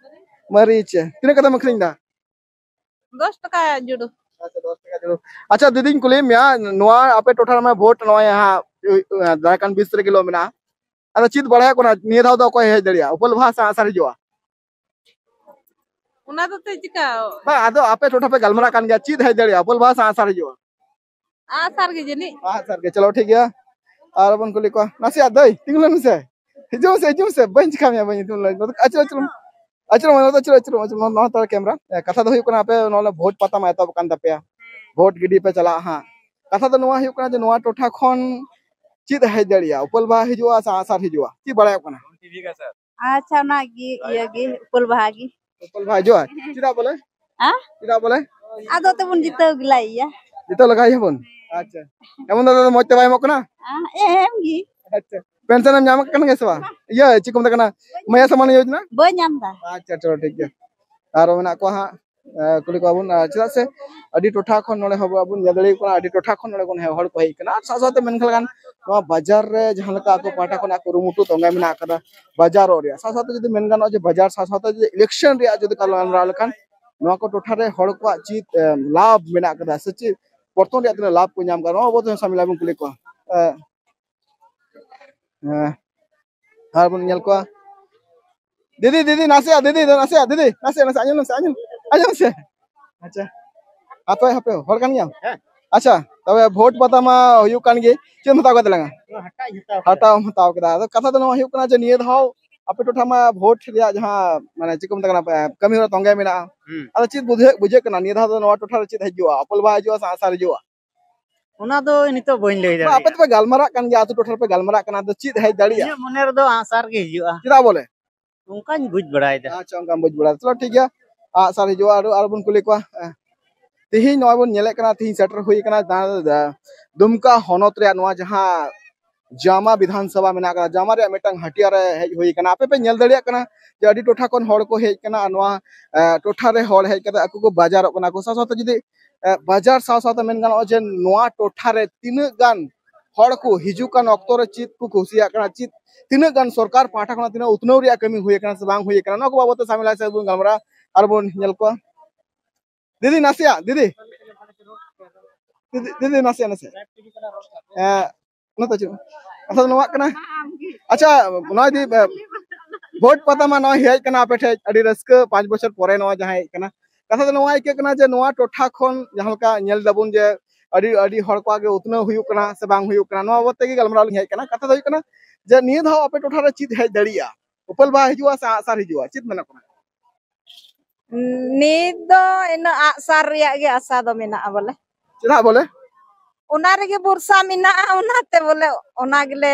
ᱢᱟᱹᱨᱤᱪ᱾ ᱛᱤᱱᱟᱹᱜ ᱠᱟᱛᱮᱢ ᱟᱹᱠᱷᱨᱤᱧ ᱫᱟ? ᱫᱚᱥ ᱴᱟᱠᱟ ᱡᱩᱲᱩ᱾ ᱟᱪᱪᱷᱟ, ᱫᱚᱥ ᱴᱟᱠᱟ ᱡᱩᱲᱩ᱾ ᱟᱪᱪᱷᱟ ᱫᱤᱫᱤᱧ ᱠᱩᱞᱤᱭᱮᱫ ᱢᱮᱭᱟ, ᱱᱚᱣᱟ ᱟᱯᱮ ᱴᱚᱴᱷᱟ ᱨᱮᱢᱟ ᱵᱷᱳᱴ ᱱᱚᱜᱼᱚᱭ ᱦᱟᱸᱜ ᱫᱟᱨᱟᱭ ᱠᱟᱱ ᱵᱤᱥ ᱛᱟᱹᱨᱤᱠᱷ ᱦᱤᱞᱳᱜ ᱢᱮᱱᱟᱜᱼᱟ᱾ ᱟᱫᱚ ᱪᱮᱫ ᱵᱟᱲᱟᱭᱚᱜ ᱠᱟᱱᱟ ᱱᱤᱭᱟᱹ ᱫᱷᱟᱣ ᱫᱚ ᱚᱠᱚᱭ ᱦᱮᱡ ᱫᱟᱲᱮᱭᱟᱜᱼᱟ, ᱩᱯᱟᱹᱞ ᱵᱟᱦᱟ ᱥᱮ ᱟᱸᱜᱼᱥᱟᱨ ᱦᱤᱡᱩᱜᱼᱟ? ᱚᱱᱟ ᱫᱚ ᱛᱮ ᱪᱤᱠᱟ? ᱵᱟᱝ, ᱟᱫᱚ ᱟᱯᱮ ᱴᱚᱴᱷᱟ ᱯᱮ ᱜᱟᱞᱢᱟᱨᱟᱜ ᱠᱟᱱ ᱜᱮᱭᱟ, ᱪᱮᱫ ᱦᱮᱡ ᱫᱟᱲᱮᱭᱟᱜᱼᱟ, ᱩᱯᱟᱹᱞ ᱵᱟᱦᱟ ᱥᱮ ᱟᱸᱜᱼᱥᱟᱨ ᱦᱤᱡᱩᱜᱼᱟ? ᱟᱸᱜᱼᱥᱟᱨ ᱜᱮ ᱡᱟᱹᱱᱤᱡ᱾ ᱟᱸᱜᱼᱥᱟᱨ ᱜᱮ, ᱪᱚᱞᱚ ᱴᱷᱤᱠ ᱜᱮᱭᱟ᱾ ᱟᱨ ᱵᱚᱱ ᱠᱩᱞᱤ ᱠᱚᱣᱟ, ᱱᱟᱥᱮᱭᱟᱜ ᱫᱟᱹᱭ, ᱛᱤᱸᱜᱩ ᱞᱮᱱ ᱢᱮᱥᱮ, ᱦᱤᱡᱩᱜ ᱢᱮᱥᱮ, ᱦᱤᱡᱩᱜ ᱢᱮᱥᱮ, ᱵᱟᱹᱧ ᱪᱤᱠᱟ ᱢᱮᱭᱟ, ᱵᱟᱹᱧ ᱟᱹᱪᱩᱨ ᱟᱹᱪᱩᱨ ᱟᱹᱪᱩᱨ ᱢᱮ, ᱟᱹᱪᱩᱨ ᱟᱹᱪᱩᱨ ᱢᱮ, ᱱᱚᱣᱟ ᱛᱟᱞᱟ ᱠᱮᱢᱨᱟ᱾ ᱠᱟᱛᱷᱟ ᱫᱚ ᱦᱩᱭᱩᱜ ᱠᱟᱱᱟ, ᱟᱯᱮ ᱱᱚᱣᱟ ᱵᱷᱳᱴ ᱯᱟᱛᱟ ᱢᱟ ᱮᱛᱚᱦᱚᱵ ᱟᱠᱟᱱ ᱛᱟᱯᱮᱭᱟ, ᱵᱷᱳᱴ ᱜᱤᱰᱤ ᱯᱮ ᱪᱟᱞᱟᱜᱼᱟ ᱦᱟᱸᱜ᱾ ᱠᱟᱛᱷᱟ ᱫᱚ ᱱᱚᱣᱟ ᱦᱩᱭᱩᱜ ᱠᱟᱱᱟ ᱡᱮ ᱱᱚᱣᱟ ᱴᱚᱴᱷᱟ ᱠᱷᱚᱱ ᱪᱮᱫ ᱦᱮᱡ ᱫᱟᱲᱮᱭᱟᱜᱼᱟ, ᱩᱯᱟᱹᱞ ᱵᱟᱦᱟ ᱦᱤᱡᱩᱜᱼᱟ ᱥᱮ ᱟᱸᱜᱼᱥᱟᱨ ᱦᱤᱡᱩᱜᱼᱟ, ᱪᱮᱫ ᱵᱟᱲᱟᱭᱚᱜ ᱠᱟᱱᱟ? ᱟᱪᱪᱷᱟ, ᱚᱱᱟ ᱜᱮ, ᱤᱭᱟᱹ ᱜᱮ, ᱩᱯᱟᱹᱞ ᱵᱟᱦᱟ ᱜᱮ᱾ ᱩᱯᱟᱹᱞ ᱵᱷᱟᱭ ᱡᱚᱦᱟᱨ᱾ ᱪᱮᱫᱟᱜ ᱵᱚᱞᱮ? ᱦᱮᱸ? ᱪᱮᱫᱟᱜ ᱵᱚᱞᱮ? ᱟᱫᱚ ᱛᱮᱵᱚᱱ ᱡᱤᱛᱟᱹᱣ ᱜᱮᱞᱟᱭ ᱤᱭᱟᱹ᱾ ᱡᱤᱛᱟᱹᱣ ᱞᱟᱜᱟᱭ ᱦᱩᱭᱩᱜ ᱵᱚᱱ᱾ ᱟᱪᱪᱷᱟ᱾ ᱮᱢᱚᱱ ᱫᱟᱫᱟ ᱫᱚ ᱢᱚᱡᱽ ᱛᱮ ᱵᱟᱭ ᱮᱢᱚᱜ ᱠᱟᱱᱟ? ᱦᱮᱸ, ᱮᱢ ᱜᱮ᱾ ᱟᱪᱪᱷᱟ᱾ ᱯᱮᱱᱥᱚᱱ ᱮᱢ ᱧᱟᱢ ᱠᱟᱱ ᱜᱮᱭᱟ ᱥᱮ ᱵᱟᱝ? ᱤᱭᱟᱹ, ᱪᱮᱫ ᱠᱚ ᱢᱮᱛᱟᱜ ᱠᱟᱱᱟ? ᱢᱟᱭᱟ ᱥᱟᱢᱟᱱ ᱭᱳᱡᱽᱱᱟ? ᱵᱟᱹᱧ ᱧᱟᱢ ᱮᱫᱟ᱾ ᱟᱪᱪᱷᱟ, ᱪᱚᱞᱚ ᱴᱷᱤᱠ ᱜᱮᱭᱟ᱾ ᱟᱨᱚ ᱢᱮᱱᱟᱜ ᱠᱚᱣᱟ ᱦᱟᱸᱜ, ᱮ, ᱠᱩᱞᱤ ᱠᱚᱣᱟ ᱵᱚᱱ᱾ ᱟᱨ ᱪᱮᱫᱟᱜ ᱥᱮ ᱟᱹᱰᱤ ᱴᱚᱴᱷᱟ ᱠᱷᱚᱱ ᱱᱚᱰᱮ ᱦᱚᱸ ᱟᱵᱚ ᱧᱮᱞ ᱫᱟᱲᱮᱭᱟᱠᱚ ᱠᱟᱱᱟ, ᱟᱹᱰᱤ ᱴᱚᱴᱷᱟ ᱠᱷᱚᱱ ᱱᱚᱰᱮ ᱠᱷᱚᱱ ᱦᱚᱲ ᱠᱚ ᱦᱮᱡ ᱟᱠᱟᱱᱟ᱾ ᱟᱨ ᱥᱟᱶ ᱥᱟᱶᱛᱮ ᱢᱮᱱ ᱞᱮᱠᱷᱟᱱ ᱱᱚᱣᱟ ᱵᱟᱡᱟᱨ ᱨᱮ ᱡᱟᱦᱟᱸ ᱞᱮᱠᱟ ᱟᱠᱚ ᱯᱟᱦᱴᱟ ᱠᱷᱚᱱᱟᱜ ᱠᱩᱨᱩᱢᱩᱴᱩ ᱛᱚᱸᱜᱮ ᱢᱮᱱᱟᱜ ᱟᱠᱟᱫᱟ, ᱵᱟᱡᱟᱨᱚᱜ ᱨᱮᱭᱟᱜ᱾ ᱥᱟᱶ ᱥᱟᱶᱛᱮ ᱡᱩᱫᱤ ᱢᱮᱱ ᱜᱟᱱᱚᱜᱼᱟ ᱡᱮ ᱵᱟᱡᱟᱨ ᱥᱟᱶ ᱥᱟᱶᱛᱮ ᱡᱩᱫᱤ ᱤᱞᱮᱠᱥᱚᱱ ᱨᱮᱭᱟᱜ ᱡᱩᱫᱤ ᱜᱟᱞᱢᱟᱨᱟᱣ ᱞᱮᱠᱷᱟᱱ ᱱᱚᱣᱟ ᱠᱚ ᱴᱚᱴᱷᱟ ᱨᱮ ᱦᱚᱲ ᱠᱚᱣᱟᱜ ᱪᱮᱫ, ᱮ, ᱞᱟᱵᱷ ᱢᱮᱱᱟᱜ ᱟᱠᱟᱫᱟ ᱥᱮ ᱪᱮᱫ ᱯᱚᱨᱛᱚᱱ ᱨᱮᱭᱟᱜ ᱛᱤᱱᱟᱹᱜ ᱞᱟᱵᱷ ᱠᱚ ᱧᱟᱢ ᱠᱟᱫᱟ, ᱱᱚᱣᱟ ᱵᱟᱵᱚᱫ ᱦᱚᱸ ᱥᱟᱢᱤᱞᱟ ᱵᱚᱱ ᱠᱩᱞᱤ ᱠᱚᱣᱟ᱾ ᱮ, ᱮ, ᱟᱨ ᱵᱚᱱ ᱧᱮᱞ ᱠᱚᱣᱟ᱾ ᱫᱤᱫᱤ, ᱫᱤᱫᱤ, ᱱᱟᱥᱮᱭᱟᱜ, ᱫᱤᱫᱤ, ᱱᱟᱥᱮᱭᱟᱜ, ᱫᱤᱫᱤ, ᱱᱟᱥᱮᱭᱟᱜ, ᱱᱟᱥᱮᱭᱟᱜ, ᱟᱸᱡᱚᱢ ᱢᱮᱥᱮ, ᱟᱸᱡᱚᱢ, ᱟᱸᱡᱚᱢ ᱢᱮᱥᱮ᱾ ᱟᱪᱪᱷᱟ, ᱦᱟᱯᱮ, ᱦᱟᱯᱮ, ᱦᱚᱲ ᱠᱟᱱ ᱜᱮᱭᱟᱢ? ᱦᱮᱸ᱾ ᱟᱪᱪᱷᱟ, ᱛᱚᱵᱮ ᱵᱷᱳᱴ ᱯᱟᱛᱟ ᱢᱟ ᱦᱩᱭᱩᱜ ᱠᱟᱱ ᱜᱮ, ᱪᱮᱫ ᱮᱢ ᱦᱟᱛᱟᱣ ᱠᱟᱫ ᱛᱟᱞᱟᱝᱟ? ᱦᱟᱴᱟᱜ ᱤᱧ ᱦᱟᱛᱟᱣ ᱠᱟᱫᱟ᱾ ᱦᱟᱴᱟᱜ ᱮᱢ ᱦᱟᱛᱟᱣ ᱠᱮᱫᱟ᱾ ᱟᱫᱚ ᱠᱟᱛᱷᱟ ᱫᱚ ᱱᱚᱣᱟ ᱦᱩᱭᱩᱜ ᱠᱟᱱᱟ ᱡᱮ ᱱᱤᱭᱟᱹ ᱫᱷᱟᱣ ᱟᱯᱮ ᱴᱚᱴᱷᱟ ᱢᱟ ᱵᱷᱳᱴ ᱨᱮᱭᱟᱜ ᱡᱟᱦᱟᱸ, ᱢᱟᱱᱮ, ᱪᱮᱫ ᱠᱚ ᱢᱮᱛᱟᱜ ᱠᱟᱱᱟ, ᱠᱟᱹᱢᱤ ᱦᱚᱨᱟ ᱛᱚᱸᱜᱮ ᱢᱮᱱᱟᱜᱼᱟ᱾ ᱦᱩᱸ᱾ ᱟᱫᱚ ᱪᱮᱫ ᱵᱩᱡᱷᱟᱹᱜ, ᱵᱩᱡᱷᱟᱹᱜ ᱠᱟᱱᱟ ᱱᱤᱭᱟᱹ ᱫᱷᱟᱣ ᱫᱚ ᱱᱚᱣᱟ ᱴᱚᱴᱷᱟ ᱨᱮ ᱪᱮᱫ ᱦᱤᱡᱩᱜᱼᱟ, ᱩᱯᱟᱹᱞ ᱵᱟᱦᱟ ᱦᱤᱡᱩᱜᱼᱟ ᱥᱮ ᱟᱸᱜᱼᱥᱟᱨ ᱦᱤᱡᱩᱜᱼᱟ? ᱚᱱᱟ ᱫᱚ ᱱᱤᱛᱚᱜ ᱵᱟᱹᱧ ᱞᱟᱹᱭ ᱵᱟ, ᱟᱯᱮ ᱫᱟᱲᱮᱭᱟᱜᱼᱟ᱾ ᱫᱚᱯᱮ ᱜᱟᱞᱢᱟᱨᱟᱜ ᱠᱟᱱ ᱜᱮᱭᱟ, ᱟᱹᱛᱩ ᱴᱚᱴᱷᱟ ᱨᱮᱯᱮ ᱜᱟᱞᱢᱟᱨᱟᱜ ᱠᱟᱱᱟ, ᱟᱫᱚ ᱪᱮᱫ ᱦᱮᱡ ᱫᱟᱲᱮᱭᱟᱜᱼᱟ? ᱤᱧᱟᱹᱜ ᱢᱚᱱᱮ ᱨᱮᱫᱚ ᱟᱸᱜᱼᱥᱟᱨ ᱜᱮ ᱦᱤᱡᱩᱜᱼᱟ᱾ ᱪᱮᱫᱟᱜ ᱵᱚᱞᱮ? ᱚᱱᱠᱟᱧ ᱵᱩᱡᱽ ᱵᱟᱲᱟᱭᱮᱫᱟ᱾ ᱟᱪᱪᱷᱟ, ᱚᱱᱠᱟᱢ ᱵᱩᱡᱽ ᱵᱟᱲᱟᱭᱮᱫᱟ᱾ ᱪᱚᱞᱚ, ᱴᱷᱤᱠ ᱜᱮᱭᱟ, ᱟᱸᱜᱼᱥᱟᱨ ᱦᱤᱡᱩᱜᱼᱟ᱾ ᱟᱨ, ᱟᱨ ᱵᱚᱱ ᱠᱩᱞᱤ ᱠᱚᱣᱟ᱾ ᱦᱮᱸ᱾ ᱛᱤᱦᱤᱧ ᱱᱚᱜᱼᱚᱭ ᱵᱚᱱ ᱧᱮᱞᱮᱫ ᱠᱟᱱᱟ, ᱛᱤᱦᱤᱧ ᱥᱮᱴᱮᱨ ᱦᱩᱭ ᱠᱟᱱᱟ ᱫᱟ-, ᱫᱟ-, ᱫᱩᱢᱠᱟ ᱦᱚᱱᱚᱛ ᱨᱮᱭᱟᱜ ᱱᱚᱣᱟ ᱡᱟᱦᱟᱸ ᱡᱟᱢᱟ ᱵᱤᱫᱷᱟᱱ ᱥᱚᱵᱷᱟ ᱢᱮᱱᱟᱜ ᱠᱟᱫᱟ, ᱡᱟᱢᱟ ᱨᱮᱭᱟᱜ ᱢᱤᱫᱴᱟᱝ ᱦᱟᱹᱴᱤᱭᱟᱹ ᱨᱮ ᱦᱮᱡ ᱦᱩᱭ ᱠᱟᱱᱟ᱾ ᱟᱯᱮ ᱯᱮ ᱧᱮᱞ ᱫᱟᱲᱮᱭᱟᱜ ᱠᱟᱱᱟ ᱡᱮ ᱟᱹᱰᱤ ᱴᱚᱴᱷᱟ ᱠᱷᱚᱱ ᱦᱚᱲ ᱠᱚ ᱦᱮᱡ ᱠᱟᱱᱟ, ᱟᱨ ᱱᱚᱣᱟ, ᱮ, ᱴᱚᱴᱷᱟ ᱨᱮ ᱦᱚᱲ ᱦᱮᱡ ᱠᱟᱛᱮ ᱟᱠᱚ ᱠᱚ ᱵᱟᱡᱟᱨᱚᱜ ᱠᱟᱱᱟ ᱠᱚ᱾ ᱥᱟᱶ ᱥᱟᱶᱛᱮ ᱡᱩᱫᱤ, ᱮ, ᱵᱟᱡᱟᱨ ᱥᱟᱶ ᱥᱟᱶᱛᱮ ᱢᱮᱱ ᱜᱟᱱᱚᱜᱼᱟ ᱡᱮ ᱱᱚᱣᱟ ᱴᱚᱴᱷᱟ ᱨᱮ ᱛᱤᱱᱟᱹᱜ ᱜᱟᱱ ᱦᱚᱲ ᱠᱚ ᱦᱤᱡᱩᱜ ᱠᱟᱱ ᱚᱠᱛᱚ ᱨᱮ ᱪᱮᱫ ᱠᱚ ᱠᱩᱥᱤᱭᱟᱜ ᱠᱟᱱᱟ, ᱪᱮᱫ ᱛᱤᱱᱟᱹᱜ ᱜᱟᱱ ᱥᱚᱨᱠᱟᱨ ᱯᱟᱦᱴᱟ ᱠᱷᱚᱱᱟᱜ ᱛᱤᱱᱟᱹᱜ ᱩᱛᱱᱟᱹᱣ ᱨᱮᱭᱟᱜ ᱠᱟᱹᱢᱤ ᱦᱩᱭ ᱟᱠᱟᱱᱟ ᱥᱮ ᱵᱟᱝ ᱦᱩᱭ ᱟᱠᱟᱱᱟ, ᱱᱚᱣᱟ ᱠᱚ ᱵᱟᱵᱚᱫ ᱛᱮ ᱥᱟᱢᱤᱞᱟ ᱥᱟᱦᱮᱵ ᱵᱚᱱ ᱜᱟᱞᱢᱟᱨᱟᱣᱟ ᱟᱨ ᱵᱚᱱ ᱧᱮᱞ ᱠᱚᱣᱟ᱾ ᱫᱤᱫᱤ ᱱᱟᱥᱮᱭᱟᱜ, ᱫᱤᱫᱤ, ᱫᱤᱫᱤ, ᱫᱤᱫᱤ ᱱᱟᱥᱮᱭᱟᱜ, ᱱᱟᱥᱮᱭᱟᱜ᱾ ᱮᱸ, ᱚᱱᱟ ᱫᱚ ᱪᱮᱫ? ᱠᱟᱛᱷᱟ ᱫᱚ ᱱᱚᱣᱟ ᱠᱟᱱᱟ᱾ ᱟᱪᱪᱷᱟ, ᱱᱚᱣᱟ ᱤᱫᱤ, ᱮ, ᱵᱷᱳᱴ ᱯᱟᱛᱟ ᱢᱟ ᱱᱚᱣᱟ ᱦᱮᱡ ᱠᱟᱱᱟ ᱟᱯᱮ ᱴᱷᱮᱡ, ᱟᱹᱰᱤ ᱨᱟᱹᱥᱠᱟᱹ, ᱯᱟᱸᱪ ᱵᱚᱪᱷᱚᱨ ᱯᱚᱨᱮ ᱱᱚᱣᱟ ᱡᱟᱦᱟᱸ ᱦᱮᱡ ᱠᱟᱱᱟ᱾ ᱠᱟᱛᱷᱟ ᱫᱚ ᱱᱚᱣᱟ ᱟᱹᱭᱠᱟᱹᱜ ᱠᱟᱱᱟ ᱡᱮ ᱱᱚᱣᱟ ᱴᱚᱴᱷᱟ ᱠᱷᱚᱱ ᱡᱟᱦᱟᱸ ᱞᱮᱠᱟ ᱧᱮᱞ ᱫᱟᱵᱚᱱ ᱡᱮ ᱟᱹᱰᱤ, ᱟᱹᱰᱤ ᱦᱚᱲ ᱠᱚᱣᱟᱜ ᱜᱮ ᱩᱛᱱᱟᱹᱣ ᱦᱩᱭᱩᱜ ᱠᱟᱱᱟ ᱥᱮ ᱵᱟᱝ ᱦᱩᱭᱩᱜ ᱠᱟᱱᱟ, ᱱᱚᱣᱟ ᱵᱟᱵᱚᱫ ᱛᱮᱜᱮ ᱜᱟᱞᱢᱟᱨᱟᱣ ᱞᱤᱧ ᱦᱮᱡ ᱠᱟᱱᱟ᱾ ᱠᱟᱛᱷᱟ ᱫᱚ ᱦᱩᱭᱩᱜ ᱠᱟᱱᱟ ᱡᱮ ᱱᱤᱭᱟᱹ ᱫᱷᱟᱣ ᱟᱯᱮ ᱴᱚᱴᱷᱟ ᱨᱮ ᱪᱮᱫ ᱦᱮᱡ ᱫᱟᱲᱮᱭᱟᱜᱼᱟ, ᱩᱯᱟᱹᱞ ᱵᱟᱦᱟ ᱦᱤᱡᱩᱜᱼᱟ ᱥᱮ ᱟᱸᱜᱼᱥᱟᱨ ᱦᱤᱡᱩᱜᱼᱟ, ᱪᱮᱫ ᱢᱮᱱᱚᱜ ᱠᱟᱱᱟ? ᱱᱤᱛ ᱫᱚ ᱤᱱᱟᱹ ᱟᱸᱜᱼᱥᱟᱨ ᱨᱮᱭᱟᱜ ᱜᱮ ᱟᱥᱟ ᱫᱚ ᱢᱮᱱᱟᱜᱼᱟ ᱵᱚᱞᱮ᱾ ᱪᱮᱫᱟᱜ ᱵᱚᱞᱮ? ᱚᱱᱟ ᱨᱮᱜᱮ ᱵᱷᱚᱨᱥᱟ ᱢᱮᱱᱟᱜᱼᱟ, ᱚᱱᱟᱛᱮ ᱵᱚᱞᱮ ᱚᱱᱟ ᱜᱮᱞᱮ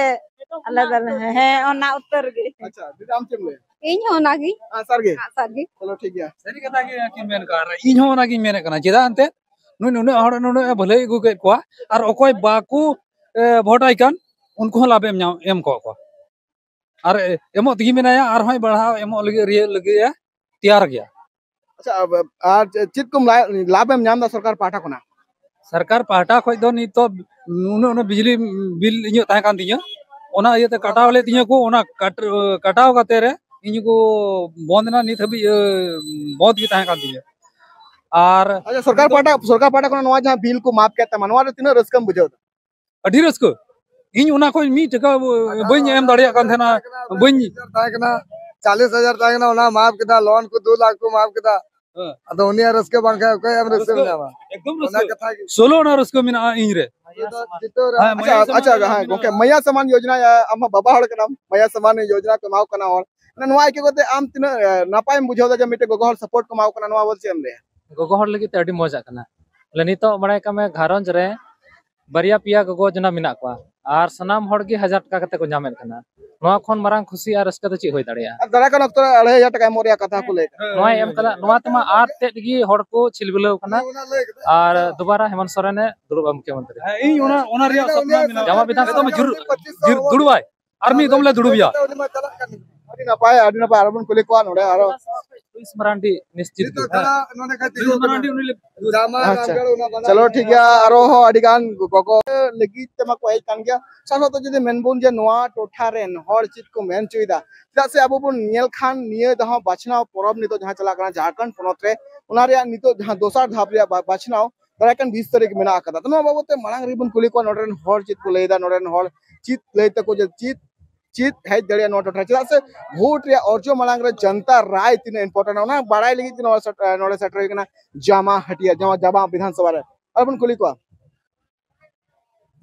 ᱟᱞᱮ ᱫᱚᱞᱮ, ᱦᱮᱸ, ᱚᱱᱟ ᱩᱛᱟᱹᱨ ᱜᱮ᱾ ᱟᱪᱪᱷᱟ, ᱫᱤᱫᱤ, ᱟᱢ ᱪᱮᱫ ᱮᱢ ᱞᱟᱹᱭᱟ? ᱤᱧ ᱦᱚᱸ ᱚᱱᱟᱜᱮ᱾ ᱟᱸᱜᱼᱥᱟᱨ ᱜᱮ? ᱟᱸᱜᱼᱥᱟᱨ ᱜᱮ᱾ ᱪᱚᱞᱚ, ᱴᱷᱤᱠ ᱜᱮᱭᱟ᱾ ᱥᱟᱹᱨᱤ ᱠᱟᱛᱷᱟ ᱜᱮ ᱠᱤᱱ ᱢᱮᱱ ᱠᱟᱜᱼᱟ, ᱟᱨ ᱤᱧ ᱦᱚᱸ ᱚᱱᱟᱜᱤᱧ ᱢᱮᱱᱮᱫ ᱠᱟᱱᱟ᱾ ᱪᱮᱫᱟᱜ ᱮᱱᱛᱮ ᱱᱩᱭ ᱱᱩᱱᱟᱹᱜ ᱦᱚᱲ ᱱᱩᱱᱟᱹᱜ ᱮ ᱵᱷᱟᱹᱞᱟᱹᱭ ᱟᱹᱜᱩ ᱠᱮᱫ ᱠᱚᱣᱟ, ᱟᱨ ᱚᱠᱚᱭ ᱵᱟᱠᱚ, ᱮ, ᱵᱷᱳᱴ ᱟᱭ ᱠᱟᱱ, ᱩᱱᱠᱩ ᱦᱚᱸ ᱞᱟᱵᱷ ᱮᱢ ᱧᱟᱢ, ᱮᱢ ᱠᱚᱜ ᱠᱚᱣᱟ᱾ ᱟᱨ, ᱮ, ᱮᱢᱚᱜ ᱛᱮᱜᱮ ᱢᱮᱱᱟᱭᱟ, ᱟᱨᱦᱚᱸᱭ ᱵᱟᱲᱦᱟᱣ ᱮᱢᱚᱜ ᱞᱟᱹᱜᱤᱫ, ᱨᱤᱭᱟᱹᱜ ᱞᱟᱹᱜᱤᱫ ᱮ ᱛᱮᱭᱟᱨ ᱜᱮᱭᱟ᱾ ᱟᱪᱪᱷᱟ, ᱟᱵ-, ᱟᱨ ᱪᱮᱫ ᱠᱚᱢ ᱞᱟ-, ᱞᱟᱵᱷ ᱮᱢ ᱧᱟᱢ ᱮᱫᱟ ᱥᱚᱨᱠᱟᱨ ᱯᱟᱦᱴᱟ ᱠᱷᱚᱱᱟᱜ? ᱥᱚᱨᱠᱟᱨ ᱯᱟᱦᱴᱟ ᱠᱷᱚᱱ ᱫᱚ ᱱᱤᱛ ᱫᱚ ᱩᱱᱟᱹᱜ, ᱩᱱᱟᱹᱜ ᱵᱤᱡᱽᱞᱤ ᱵᱤᱞ ᱤᱧᱟᱹᱜ ᱛᱟᱦᱮᱸ ᱠᱟᱱ ᱛᱤᱧᱟᱹ, ᱚᱱᱟ ᱤᱭᱟᱹᱛᱮ ᱠᱟᱴᱟᱣ ᱞᱮᱫ ᱛᱤᱧᱟᱹ ᱠᱚ, ᱚᱱᱟ ᱠᱟᱴ-, ᱠᱟᱴᱟᱣ ᱠᱟᱛᱮ ᱨᱮ ᱤᱧ ᱠᱚ ᱵᱚᱱᱫ ᱮᱱᱟ, ᱱᱤᱛ ᱦᱟᱹᱵᱤᱡ, ᱤᱭᱟᱹ, ᱵᱚᱱᱫ ᱜᱮ ᱛᱟᱦᱮᱸ ᱠᱟᱱ ᱛᱤᱧᱟᱹ᱾ ᱟᱨ ᱟᱪᱪᱷᱟ, ᱥᱚᱨᱠᱟᱨ ᱯᱟᱦᱴᱟ, ᱥᱚᱨᱠᱟᱨ ᱯᱟᱦᱴᱟ ᱠᱷᱚᱱᱟᱜ ᱱᱚᱣᱟ ᱡᱟᱦᱟᱸ ᱵᱤᱞ ᱠᱚ ᱢᱟᱯ ᱠᱮᱫ ᱛᱟᱢᱟ, ᱱᱚᱣᱟ ᱨᱮ ᱛᱤᱱᱟᱹᱜ ᱨᱟᱹᱥᱠᱟᱹᱢ ᱵᱩᱡᱷᱟᱹᱣ ᱮᱫᱟ? ᱟᱹᱰᱤ ᱨᱟᱹᱥᱠᱟᱹ᱾ ᱤᱧ ᱚᱱᱟ ᱠᱷᱚᱱ ᱢᱤᱫ ᱴᱟᱠᱟ ᱵᱟᱹᱧ ᱮᱢ ᱫᱟᱲᱮᱭᱟᱜ ᱠᱟᱱ ᱛᱟᱦᱮᱱᱟ, ᱵᱟᱹᱧ ᱛᱟᱦᱮᱸ ᱠᱟᱱᱟ, ᱪᱟᱞᱤᱥ ᱦᱟᱡᱟᱨ ᱛᱟᱦᱮᱸ ᱠᱟᱱᱟ, ᱚᱱᱟ ᱢᱟᱯ ᱠᱮᱫᱟ, ᱞᱳᱱ ᱠᱚ ᱫᱩ ᱞᱟᱠᱷ ᱠᱚ ᱢᱟᱯ ᱠᱮᱫᱟ᱾ ᱦᱮᱸ᱾ ᱟᱫᱚ ᱩᱱᱤᱭᱟᱜ ᱨᱟᱹᱥᱠᱟᱹ ᱵᱟᱝᱠᱷᱟᱱ ᱚᱠᱚᱭ ᱮᱢ ᱨᱟᱹᱥᱠᱟᱹ ᱨᱟᱹᱥᱠᱟᱹ, ᱧᱟᱢᱟ? ᱮᱠᱫᱚᱢ ᱚᱱᱟ ᱨᱟᱹᱥᱠᱟᱹ᱾ ᱠᱟᱛᱷᱟ ᱜᱮ᱾ ᱥᱳᱞᱳ ᱟᱱᱟ ᱨᱟᱹᱥᱠᱟᱹ ᱢᱮᱱᱟᱜᱼᱟ ᱤᱧ ᱨᱮ᱾ ᱦᱮᱸ, ᱟᱪᱪᱷᱟ, ᱢᱟᱭᱟ ᱟᱪᱪᱷᱟ, ᱥᱟᱢᱟᱱ ᱦᱮᱸ, ᱜᱚᱝᱠᱮ, ᱢᱮᱱᱟᱜᱼᱟ᱾ ᱢᱟᱭᱟ ᱥᱟᱢᱟᱱ ᱭᱳᱡᱽᱱᱟ, ᱟᱢ ᱢᱟ ᱵᱟᱵᱟ ᱦᱚᱲ ᱠᱟᱱᱟᱢ, ᱢᱟᱭᱟ ᱥᱟᱢᱟᱱ ᱭᱳᱡᱽᱱᱟ ᱠᱚ ᱮᱢᱟᱣ ᱠᱟᱱᱟ ᱦᱚᱲ᱾ ᱱᱚᱣᱟ ᱤᱭᱟᱹ ᱠᱟᱛᱮ ᱟᱢ ᱛᱤᱱᱟᱹᱜ, ᱮ, ᱱᱟᱯᱟᱭᱮᱢ ᱵᱩᱡᱷᱟᱹᱣ ᱮᱫᱟ ᱡᱮ ᱢᱤᱫᱴᱮᱱ ᱜᱚᱜᱚ ᱦᱚᱲ ᱥᱟᱯᱳᱨᱴ ᱠᱚ ᱮᱢᱟᱣ ᱠᱟᱱᱟ, ᱱᱚᱣᱟ ᱵᱟᱵᱚᱫ ᱪᱮᱫ ᱮᱢ ᱞᱟᱹᱭᱟ? ᱜᱚᱜᱚ ᱦᱚᱲ ᱞᱟᱹᱜᱤᱫ ᱛᱮ ᱟᱹᱰᱤ ᱢᱚᱡᱽ ᱟᱜ ᱠᱟᱱᱟ᱾ ᱵᱚᱞᱮ, ᱱᱤᱛᱚᱜ ᱵᱟᱲᱟᱭ ᱠᱟᱜ ᱢᱮ, ᱜᱷᱟᱨᱚᱸᱡᱽ ᱨᱮ ᱵᱟᱨᱭᱟ ᱯᱮᱭᱟ ᱜᱚᱜᱚ ᱡᱚᱱᱟ ᱢᱮᱱᱟᱜ ᱠᱚᱣᱟ, ᱟᱨ ᱥᱟᱱᱟᱢ ᱦᱚᱲ ᱜᱮ ᱦᱟᱡᱟᱨ ᱴᱟᱠᱟ ᱠᱟᱛᱮ ᱠᱚ ᱧᱟᱢᱮᱫ ᱠᱟᱱᱟ᱾ ᱱᱚᱣᱟ ᱠᱷᱚᱱ ᱢᱟᱨᱟᱝ ᱠᱷᱩᱥᱤ ᱟᱨ ᱨᱟᱹᱥᱠᱟᱹ ᱫᱚ ᱪᱮᱫ ᱦᱩᱭ ᱫᱟᱲᱮᱭᱟᱜᱼᱟ? ᱟᱨ ᱫᱟᱨᱟᱭ ᱠᱟᱱ ᱚᱠᱛᱚ ᱨᱮ ᱟᱹᱲᱟᱹᱭ ᱦᱟᱡᱟᱨ ᱴᱟᱠᱟ ᱮᱢᱚᱜ ᱨᱮᱭᱟᱜ ᱠᱟᱛᱷᱟ ᱠᱚ ᱞᱟᱹᱭ ᱠᱟᱜᱼᱟ᱾ ᱱᱚᱣᱟ ᱮᱢ ᱛᱟᱞᱟ, ᱱᱚᱣᱟ ᱛᱮᱢᱟ ᱟᱨ ᱛᱮᱫ ᱜᱮ ᱦᱚᱲ ᱠᱚ ᱪᱷᱤᱞᱵᱤᱞᱟᱹᱣ ᱠᱟᱱᱟ᱾ ᱟᱨ ᱫᱩᱵᱟᱨᱟ ᱦᱮᱢᱚᱱᱛ ᱥᱚᱨᱮᱱ ᱮ ᱫᱩᱲᱩᱵᱼᱟ ᱢᱩᱠᱷᱭᱚᱢᱚᱱᱛᱨᱤ᱾ ᱦᱮᱸ, ᱤᱧ ᱚᱱᱟ, ᱚᱱᱟ ᱨᱮᱭᱟᱜ ᱥᱚᱯᱱᱚ ᱢᱮᱱᱟᱜᱼᱟ᱾ ᱡᱟᱢᱟ ᱵᱤᱫᱷᱟᱱ ᱥᱚᱵᱷᱟ ᱡᱩᱨ-, ᱡᱩᱨ-, ᱫᱩᱲᱩᱵᱟᱭ᱾ ᱟᱨ ᱢᱤᱫ ᱫᱚᱢ ᱞᱮ ᱫᱩᱲᱩᱵᱮᱭᱟ᱾ ᱟᱹᱰᱤ ᱱᱟᱯᱟᱭ, ᱟᱹᱰᱤ ᱱᱟᱯᱟᱭ᱾ ᱟᱨᱚ ᱵᱚᱱ ᱠᱩᱞᱤ ᱠᱚᱣᱟ ᱱᱚᱰᱮ ᱟᱨᱚ᱾ ᱢᱟᱨᱟᱱᱰᱤ ᱱᱤᱥᱪᱤᱛ ᱜᱮ᱾ ᱦᱮᱸ᱾ ᱢᱟᱨᱟᱱᱰᱤ ᱩᱱᱤ ᱞᱮ ᱟᱪᱪᱷᱟ᱾ ᱪᱚᱞᱚ ᱴᱷᱤᱠ ᱜᱮᱭᱟ, ᱟᱨᱚ ᱦᱚᱸ ᱟᱹᱰᱤ ᱜᱟᱱ ᱜᱚᱜᱚ ᱞᱟᱹᱜᱤᱫ ᱛᱮᱢᱟ ᱠᱚ ᱦᱮᱡ ᱠᱟᱱ ᱜᱮᱭᱟ᱾ ᱥᱟᱶ ᱥᱟᱶᱛᱮ ᱡᱩᱫᱤ ᱢᱮᱱ ᱵᱚᱱ ᱡᱮ ᱱᱚᱣᱟ ᱴᱚᱴᱷᱟ ᱨᱮᱱ ᱦᱚᱲ ᱪᱮᱫ ᱠᱚ ᱢᱮᱱ ᱦᱚᱪᱚᱭᱮᱫᱟ, ᱪᱮᱫᱟᱜ ᱥᱮ ᱟᱵᱚ ᱵᱚᱱ ᱧᱮᱞ ᱠᱷᱟᱱ ᱱᱤᱭᱟᱹ ᱫᱷᱟᱣ ᱵᱟᱪᱷᱱᱟᱣ ᱯᱚᱨᱚᱵᱽ ᱱᱤᱛᱚᱜ ᱡᱟᱦᱟᱸ ᱪᱟᱞᱟᱜ ᱠᱟᱱᱟ ᱡᱷᱟᱲᱠᱷᱚᱸᱰ ᱯᱚᱱᱚᱛ ᱨᱮ, ᱚᱱᱟ ᱨᱮᱭᱟᱜ ᱱᱤᱛᱚᱜ ᱡᱟᱦᱟᱸ ᱫᱚᱥᱟᱨ ᱫᱷᱟᱯ ᱨᱮᱭᱟᱜ ᱵᱟ-, ᱵᱟᱪᱷᱱᱟᱣ ᱫᱟᱨᱟᱭ ᱠᱟᱱ ᱵᱤᱥ ᱛᱟᱹᱨᱤᱠᱷ ᱢᱮᱱᱟᱜ ᱟᱠᱟᱫᱟ᱾ ᱛᱚ ᱱᱚᱣᱟ ᱵᱟᱵᱚᱫ ᱛᱮ ᱢᱟᱲᱟᱝ ᱨᱮᱵᱚᱱ ᱠᱩᱞᱤ ᱠᱚᱣᱟ ᱱᱚᱰᱮ ᱨᱮᱱ ᱦᱚᱲ ᱪᱮᱫ ᱠᱚ ᱞᱟᱹᱭᱮᱫᱟ, ᱱᱚᱰᱮ ᱨᱮᱱ ᱦᱚᱲ ᱪᱮᱫ ᱞᱟᱹᱭ ᱛᱟᱠᱚ ᱡᱮ ᱪᱮᱫ ᱪᱮᱫ ᱦᱮᱡ ᱫᱟᱲᱮᱭᱟᱜᱼᱟ ᱱᱚᱣᱟ ᱴᱚᱴᱷᱟ, ᱪᱮᱫᱟᱜ ᱥᱮ ᱵᱷᱳᱴ ᱨᱮᱭᱟᱜ ᱚᱨᱡᱚ ᱢᱟᱲᱟᱝ ᱨᱮ ᱡᱚᱱᱛᱟ ᱨᱟᱭ ᱛᱤᱱᱟᱹᱜ ᱤᱢᱯᱚᱨᱴᱮᱱᱴ, ᱚᱱᱟ ᱵᱟᱲᱟᱭ ᱞᱟᱹᱜᱤᱫ ᱛᱮ ᱱᱚᱣᱟ ᱥᱮᱴ-, ᱱᱚᱰᱮ ᱥᱮᱴᱮᱨ ᱦᱩᱭ ᱠᱟᱱᱟ ᱡᱟᱢᱟ ᱦᱟᱹᱴᱤᱭᱟ, ᱡᱟᱢᱟ, ᱡᱟᱢᱟ ᱵᱤᱫᱷᱟᱱ ᱥᱚᱵᱷᱟ ᱨᱮ᱾ ᱟᱨ ᱵᱚᱱ ᱠᱩᱞᱤ ᱠᱚᱣᱟ,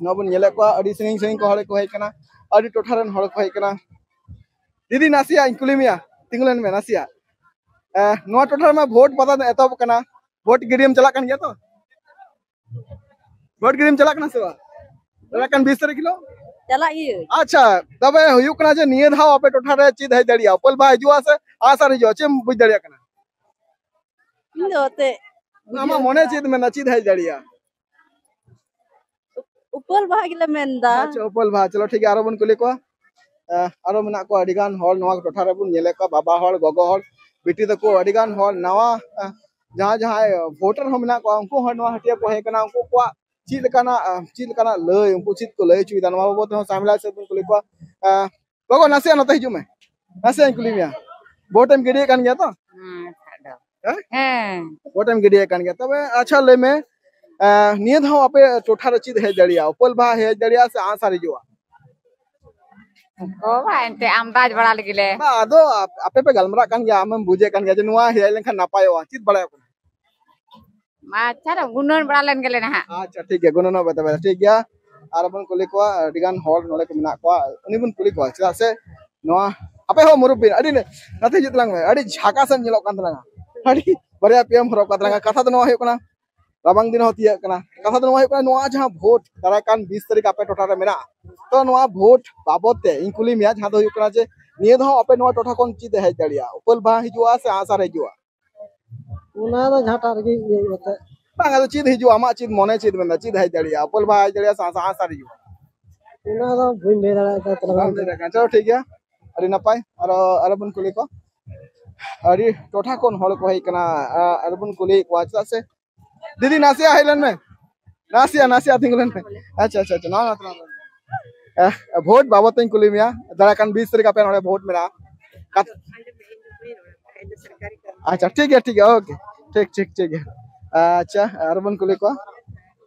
ᱱᱚᱣᱟ ᱵᱚᱱ ᱧᱮᱞᱮᱫ ᱠᱚᱣᱟ ᱟᱹᱰᱤ ᱥᱟᱺᱜᱤᱧ ᱥᱟᱺᱜᱤᱧ ᱠᱚ ᱦᱚᱲ ᱠᱚ ᱦᱮᱡ ᱠᱟᱱᱟ, ᱟᱹᱰᱤ ᱴᱚᱴᱷᱟ ᱨᱮᱱ ᱦᱚᱲ ᱠᱚ ᱦᱮᱡ ᱠᱟᱱᱟ᱾ ᱫᱤᱫᱤ, ᱱᱟᱥᱮᱭᱟᱜ ᱤᱧ ᱠᱩᱞᱤ ᱢᱮᱭᱟ, ᱛᱤᱸᱜᱩ ᱞᱮᱱ ᱢᱮ ᱱᱟᱥᱮᱭᱟᱜ᱾ ᱮ, ᱱᱚᱣᱟ ᱴᱚᱴᱷᱟ ᱨᱮᱢᱟ ᱵᱷᱳᱴ ᱯᱟᱛᱟ ᱫᱚ ᱮᱛᱚᱦᱚᱵ ᱠᱟᱱᱟ, ᱵᱷᱳᱴ ᱜᱤᱰᱤᱭᱮᱢ ᱪᱟᱞᱟᱜ ᱠᱟᱱ ᱜᱮᱭᱟ ᱛᱚ? ᱵᱷᱳᱴ ᱜᱤᱰᱤᱢ ᱪᱟᱞᱟᱜ ᱠᱟᱱᱟ ᱥᱮ ᱵᱟᱝ? ᱪᱟᱞᱟᱜ ᱠᱟᱱ ᱵᱤᱥ ᱛᱟᱹᱨᱤᱠᱷ ᱦᱤᱞᱳᱜ? ᱪᱟᱞᱟᱜ ᱜᱤᱭᱟᱹᱧ᱾ ᱟᱪᱪᱷᱟ, ᱛᱚᱵᱮ ᱦᱩᱭᱩᱜ ᱠᱟᱱᱟ ᱡᱮ ᱱᱤᱭᱟᱹ ᱫᱷᱟᱣ ᱟᱯᱮ ᱴᱚᱴᱷᱟ ᱨᱮ ᱪᱮᱫ ᱦᱮᱡ ᱫᱟᱲᱮᱭᱟᱜᱼᱟ? ᱩᱯᱟᱹᱞ ᱵᱟᱦᱟ ᱦᱤᱡᱩᱜᱼᱟ ᱥᱮ ᱟᱸᱜᱼᱥᱟᱨ ᱦᱤᱡᱩᱜᱼᱟ? ᱪᱮᱫ ᱮᱢ ᱵᱩᱡᱽ ᱫᱟᱲᱮᱭᱟᱜ ᱠᱟᱱᱟ? ᱤᱧ ᱫᱚ ᱮᱱᱛᱮᱫ ᱟᱢᱟᱜ ᱢᱚᱱᱮ ᱪᱮᱫ ᱢᱮᱱᱫᱟ, ᱪᱮᱫ ᱦᱮᱡ ᱫᱟᱲᱮᱭᱟᱜᱼᱟ? ᱩᱯᱟᱹᱞ ᱵᱟᱦᱟ ᱜᱮᱞᱮ ᱢᱮᱱᱫᱟ᱾ ᱟᱪᱪᱷᱟ, ᱩᱯᱟᱹᱞ ᱵᱟᱦᱟ᱾ ᱪᱚᱞᱚ ᱴᱷᱤᱠ ᱜᱮᱭᱟ, ᱟᱨᱚ ᱵᱚᱱ ᱠᱩᱞᱤ ᱠᱚᱣᱟ᱾ ᱟᱸ, ᱟᱨᱚ ᱢᱮᱱᱟᱜ ᱠᱚᱣᱟ ᱟᱹᱰᱤ ᱜᱟᱱ ᱦᱚᱲ ᱱᱚᱣᱟ ᱴᱚᱴᱷᱟ ᱨᱮᱵᱚᱱ ᱧᱮᱞᱮᱫ ᱠᱚᱣᱟ, ᱵᱟᱵᱟ ᱦᱚᱲ, ᱜᱚᱜᱚ ᱦᱚᱲ, ᱵᱤᱴᱤ ᱛᱟᱠᱚ, ᱟᱹᱰᱤ ᱜᱟᱱ ᱦᱚᱲ ᱱᱟᱣᱟ, ᱟᱸ, ᱡᱟᱦᱟᱸᱭ ᱡᱟᱦᱟᱸᱭ ᱵᱷᱳᱴᱟᱨ ᱦᱚᱸ ᱢᱮᱱᱟᱜ ᱠᱚᱣᱟ, ᱩᱱᱠᱩ ᱦᱚᱸ ᱱᱚᱣᱟ ᱦᱟᱹᱴᱤᱭᱟᱹ ᱠᱚ ᱦᱮᱡ ᱠᱟᱱᱟ᱾ ᱩᱱᱠᱩ ᱠᱚᱣᱟᱜ ᱪᱮᱫ ᱞᱮᱠᱟᱱᱟᱜ, ᱟᱸ, ᱪᱮᱫ ᱞᱮᱠᱟᱱᱟᱜ ᱞᱟᱹᱭ, ᱩᱱᱠᱩ ᱪᱮᱫ ᱠᱚ ᱞᱟᱹᱭ ᱦᱚᱪᱚᱭᱮᱫᱟ, ᱱᱚᱣᱟ ᱵᱟᱵᱚᱫ ᱛᱮᱦᱚᱸ ᱥᱟᱢᱮᱞᱟ ᱥᱮᱫ ᱵᱚᱱ ᱠᱩᱞᱤ ᱠᱚᱣᱟ᱾ ᱟᱸ, ᱜᱚᱜᱚ, ᱱᱟᱥᱮᱭᱟᱜ ᱱᱚᱛᱮ ᱦᱤᱡᱩᱜ ᱢᱮ, ᱱᱟᱥᱮᱭᱟᱜ ᱤᱧ ᱠᱩᱞᱤ ᱢᱮᱭᱟ, ᱵᱷᱳᱴ ᱮᱢ ᱜᱤᱰᱤᱭᱮᱫ ᱠᱟᱱ ᱜᱮᱭᱟ ᱛᱚ? ᱦᱮᱸ, ᱪᱟᱞᱟᱜ ᱫᱚ᱾ ᱦᱮᱸ? ᱦᱮᱸ᱾ ᱵᱷᱳᱴ ᱮᱢ ᱜᱤᱰᱤᱭᱮᱫ ᱠᱟᱱ ᱜᱮᱭᱟ᱾ ᱛᱚᱵᱮ ᱟᱪᱪᱷᱟ, ᱞᱟᱹᱭ ᱢᱮ, ᱮᱸ, ᱱᱤᱭᱟᱹ ᱫᱷᱟᱣ ᱟᱯᱮ ᱴᱚᱴᱷᱟ ᱨᱮ ᱪᱮᱫ ᱦᱮᱡ ᱫᱟᱲᱮᱭᱟᱜᱼᱟ? ᱩᱯᱟᱹᱞ ᱵᱟᱦᱟ ᱦᱮᱡ ᱫᱟᱲᱮᱭᱟᱜᱼᱟ ᱥᱮ ᱟᱸᱜᱼᱥᱟᱨ ᱦᱤᱡᱩᱜᱼᱟ? ᱚ ᱵᱟ, ᱮᱱᱛᱮ ᱟᱢᱫᱟᱡᱽ ᱵᱟᱲᱟ ᱞᱮᱜᱮ ᱞᱮ᱾ ᱵᱟ, ᱟᱫᱚ ᱟᱯ-, ᱟᱯᱮ ᱯᱮ ᱜᱟᱞᱢᱟᱨᱟᱜ ᱠᱟᱱ ᱜᱮᱭᱟ, ᱟᱢᱮᱢ ᱵᱩᱡᱮᱫ ᱠᱟᱱ ᱜᱮᱭᱟ ᱡᱮ ᱱᱚᱣᱟ ᱦᱮᱡ ᱞᱮᱱᱠᱷᱟᱱ ᱱᱟᱯᱟᱭᱚᱜᱼᱟ, ᱪᱮᱫ ᱵᱟᱲᱟᱭᱚᱜ ᱠᱟᱱᱟ? ᱟᱪᱪᱷᱟ, ᱜᱩᱱᱟᱹᱱ ᱵᱟᱲᱟ ᱞᱮᱱ ᱜᱮᱞᱮ ᱱᱟᱦᱟᱜ᱾ ᱟᱪᱪᱷᱟ, ᱴᱷᱤᱠ ᱜᱮᱭᱟ, ᱜᱩᱱᱟᱹᱱ ᱦᱚᱸ ᱵᱟᱭ ᱛᱟᱵᱮᱱᱟ, ᱴᱷᱤᱠ ᱜᱮᱭᱟ᱾ ᱟᱨ ᱵᱚᱱ ᱠᱩᱞᱤ ᱠᱚᱣᱟ, ᱟᱹᱰᱤ ᱜᱟᱱ ᱦᱚᱲ ᱱᱚᱰᱮ ᱠᱚ ᱢᱮᱱᱟᱜ ᱠᱚᱣᱟ, ᱩᱱᱤ ᱵᱚᱱ ᱠᱩᱞᱤ ᱠᱚᱣᱟ, ᱪᱮᱫᱟᱜ ᱥᱮ ᱱᱚᱣᱟ, ᱟᱯᱮ ᱦᱚᱸ ᱢᱩᱨᱩᱵᱵᱤ, ᱟᱹᱰᱤ ᱱᱟᱛᱮ ᱦᱤᱡᱩᱜ ᱛᱟᱞᱟᱝ ᱢᱮ, ᱟᱹᱰᱤ ᱡᱷᱟᱠᱟᱥ ᱮᱢ ᱧᱮᱞᱚᱜ ᱠᱟᱱ ᱛᱟᱞᱟᱝᱟ, ᱟᱹᱰᱤ ᱵᱟᱨᱭᱟ ᱯᱮᱭᱟᱢ ᱦᱚᱨᱚᱜ ᱠᱟᱜ ᱛᱟᱞᱟᱝᱟ᱾ ᱠᱟᱛᱷᱟ ᱫᱚ ᱱᱚᱣᱟ ᱦᱩᱭᱩᱜ ᱠᱟᱱᱟ, ᱨᱟᱵᱟᱝ ᱫᱤᱱ ᱦᱚᱸ ᱛᱤᱭᱟᱹᱜ ᱠᱟᱱᱟ, ᱠᱟᱛᱷᱟ ᱫᱚ ᱱᱚᱣᱟ ᱦᱩᱭᱩᱜ ᱠᱟᱱᱟ, ᱱᱚᱣᱟ ᱡᱟᱦᱟᱸ ᱵᱷᱳᱴ ᱫᱟᱨᱟᱭ ᱠᱟᱱ ᱵᱤᱥ ᱛᱟᱹᱨᱤᱠᱷ ᱟᱯᱮ ᱴᱚᱴᱷᱟ ᱨᱮ ᱢᱮᱱᱟᱜᱼᱟ, ᱛᱚ ᱱᱚᱣᱟ ᱵᱷᱳᱴ ᱵᱟᱵᱚᱫ ᱛᱮ ᱤᱧ ᱠᱩᱞᱤ ᱢᱮᱭᱟ, ᱡᱟᱦᱟᱸ ᱫᱚ ᱦᱩᱭᱩᱜ ᱠᱟᱱᱟ ᱡᱮ ᱱᱤᱭᱟᱹ ᱫᱷᱟᱣ ᱟᱯᱮ ᱱᱚᱣᱟ ᱴᱚᱴᱷᱟ ᱠᱷᱚᱱ ᱪᱮᱫ ᱦᱮᱡ ᱫᱟᱲᱮᱭᱟᱜᱼᱟ, ᱩᱯᱟᱹᱞ ᱵᱟᱦᱟ ᱦᱤᱡᱩᱜᱼᱟ ᱥᱮ ᱟᱸᱜᱼᱥᱟᱨ ᱦᱤᱡᱩᱜᱼᱟ? ᱚᱱᱟ ᱫᱚ ᱡᱟᱦᱟᱸᱴᱟᱜ ᱨᱮᱜᱮ ᱤᱭᱟᱹ ᱠᱟᱛᱮ᱾ ᱵᱟᱝ, ᱟᱫᱚ ᱪᱮᱫ ᱦᱤᱡᱩᱜᱼᱟ? ᱟᱢᱟᱜ ᱪᱮᱫ ᱢᱚᱱᱮ ᱪᱮᱫ ᱢᱮᱱᱫᱟ? ᱪᱮᱫ ᱦᱮᱡ ᱫᱟᱲᱮᱭᱟᱜᱼᱟ? ᱩᱯᱟᱹᱞ ᱵᱟᱦᱟ ᱦᱮᱡ ᱫᱟᱲᱮᱭᱟᱜᱼᱟ ᱥᱮ ᱟᱸᱜᱼᱥᱟᱨ ᱦᱤᱡᱩᱜᱼᱟ? ᱚᱱᱟ ᱫᱚ ᱵᱟᱹᱧ ᱞᱟᱹᱭ ᱫᱟᱲᱮᱭᱟᱜ ᱠᱟᱱᱟ᱾ ᱵᱟᱢ ᱞᱟᱹᱭ ᱫᱟᱲᱮᱭᱟᱜ ᱠᱟᱱᱟ᱾ ᱪᱚᱞᱚ, ᱴᱷᱤᱠ ᱜᱮᱭᱟ, ᱟᱹᱰᱤ ᱱᱟᱯᱟᱭ᱾ ᱟᱨᱚ, ᱟᱨᱚ ᱵᱚᱱ ᱠᱩᱞᱤ ᱠᱚᱣᱟ᱾ ᱟᱹᱰᱤ ᱴᱚᱴᱷᱟ ᱠᱷᱚᱱ ᱦᱚᱲ ᱠᱚ ᱦᱮᱡ ᱠᱟᱱᱟ᱾ ᱟᱨ ᱵᱚᱱ ᱠᱩᱞᱤᱭᱮᱫ ᱠᱚᱣᱟ, ᱪᱮᱫᱟᱜ ᱥᱮ ᱫᱤᱫᱤ, ᱱᱟᱥᱮᱭᱟᱜ ᱦᱮᱡ ᱞᱮᱱ ᱢᱮ, ᱱᱟᱥᱮᱭᱟᱜ ᱱᱟᱥᱮᱭᱟᱜ ᱛᱤᱸᱜᱩ ᱞᱮᱱ ᱢᱮ᱾ ᱟᱪᱪᱷᱟ, ᱟᱪᱪᱷᱟ, ᱟᱪᱪᱷᱟ, ᱱᱚᱣᱟ, ᱱᱚᱣᱟ, ᱱᱚᱣᱟ᱾ ᱮ, ᱵᱷᱳᱴ ᱵᱟᱵᱚᱫ ᱛᱮᱧ ᱠᱩᱞᱤ ᱢᱮᱭᱟ, ᱫᱟᱨᱟᱭ ᱠᱟᱱ ᱵᱤᱥ ᱛᱟᱹᱨᱤᱠᱷ ᱟᱯᱮ ᱱᱚᱰᱮ ᱵᱷᱳᱴ ᱢᱮᱱᱟᱜᱼᱟ᱾ ᱠᱟᱛ- ᱟᱪᱪᱷᱟ, ᱴᱷᱤᱠ ᱜᱮᱭᱟ, ᱴᱷᱤᱠ ᱜᱮᱭᱟ, ᱳᱠᱮ, ᱴᱷᱤᱠ, ᱴᱷᱤᱠ, ᱴᱷᱤᱠ ᱜᱮᱭᱟ᱾ ᱟᱪᱪᱷᱟ, ᱟᱨ ᱵᱚᱱ ᱠᱩᱞᱤ ᱠᱚᱣᱟ᱾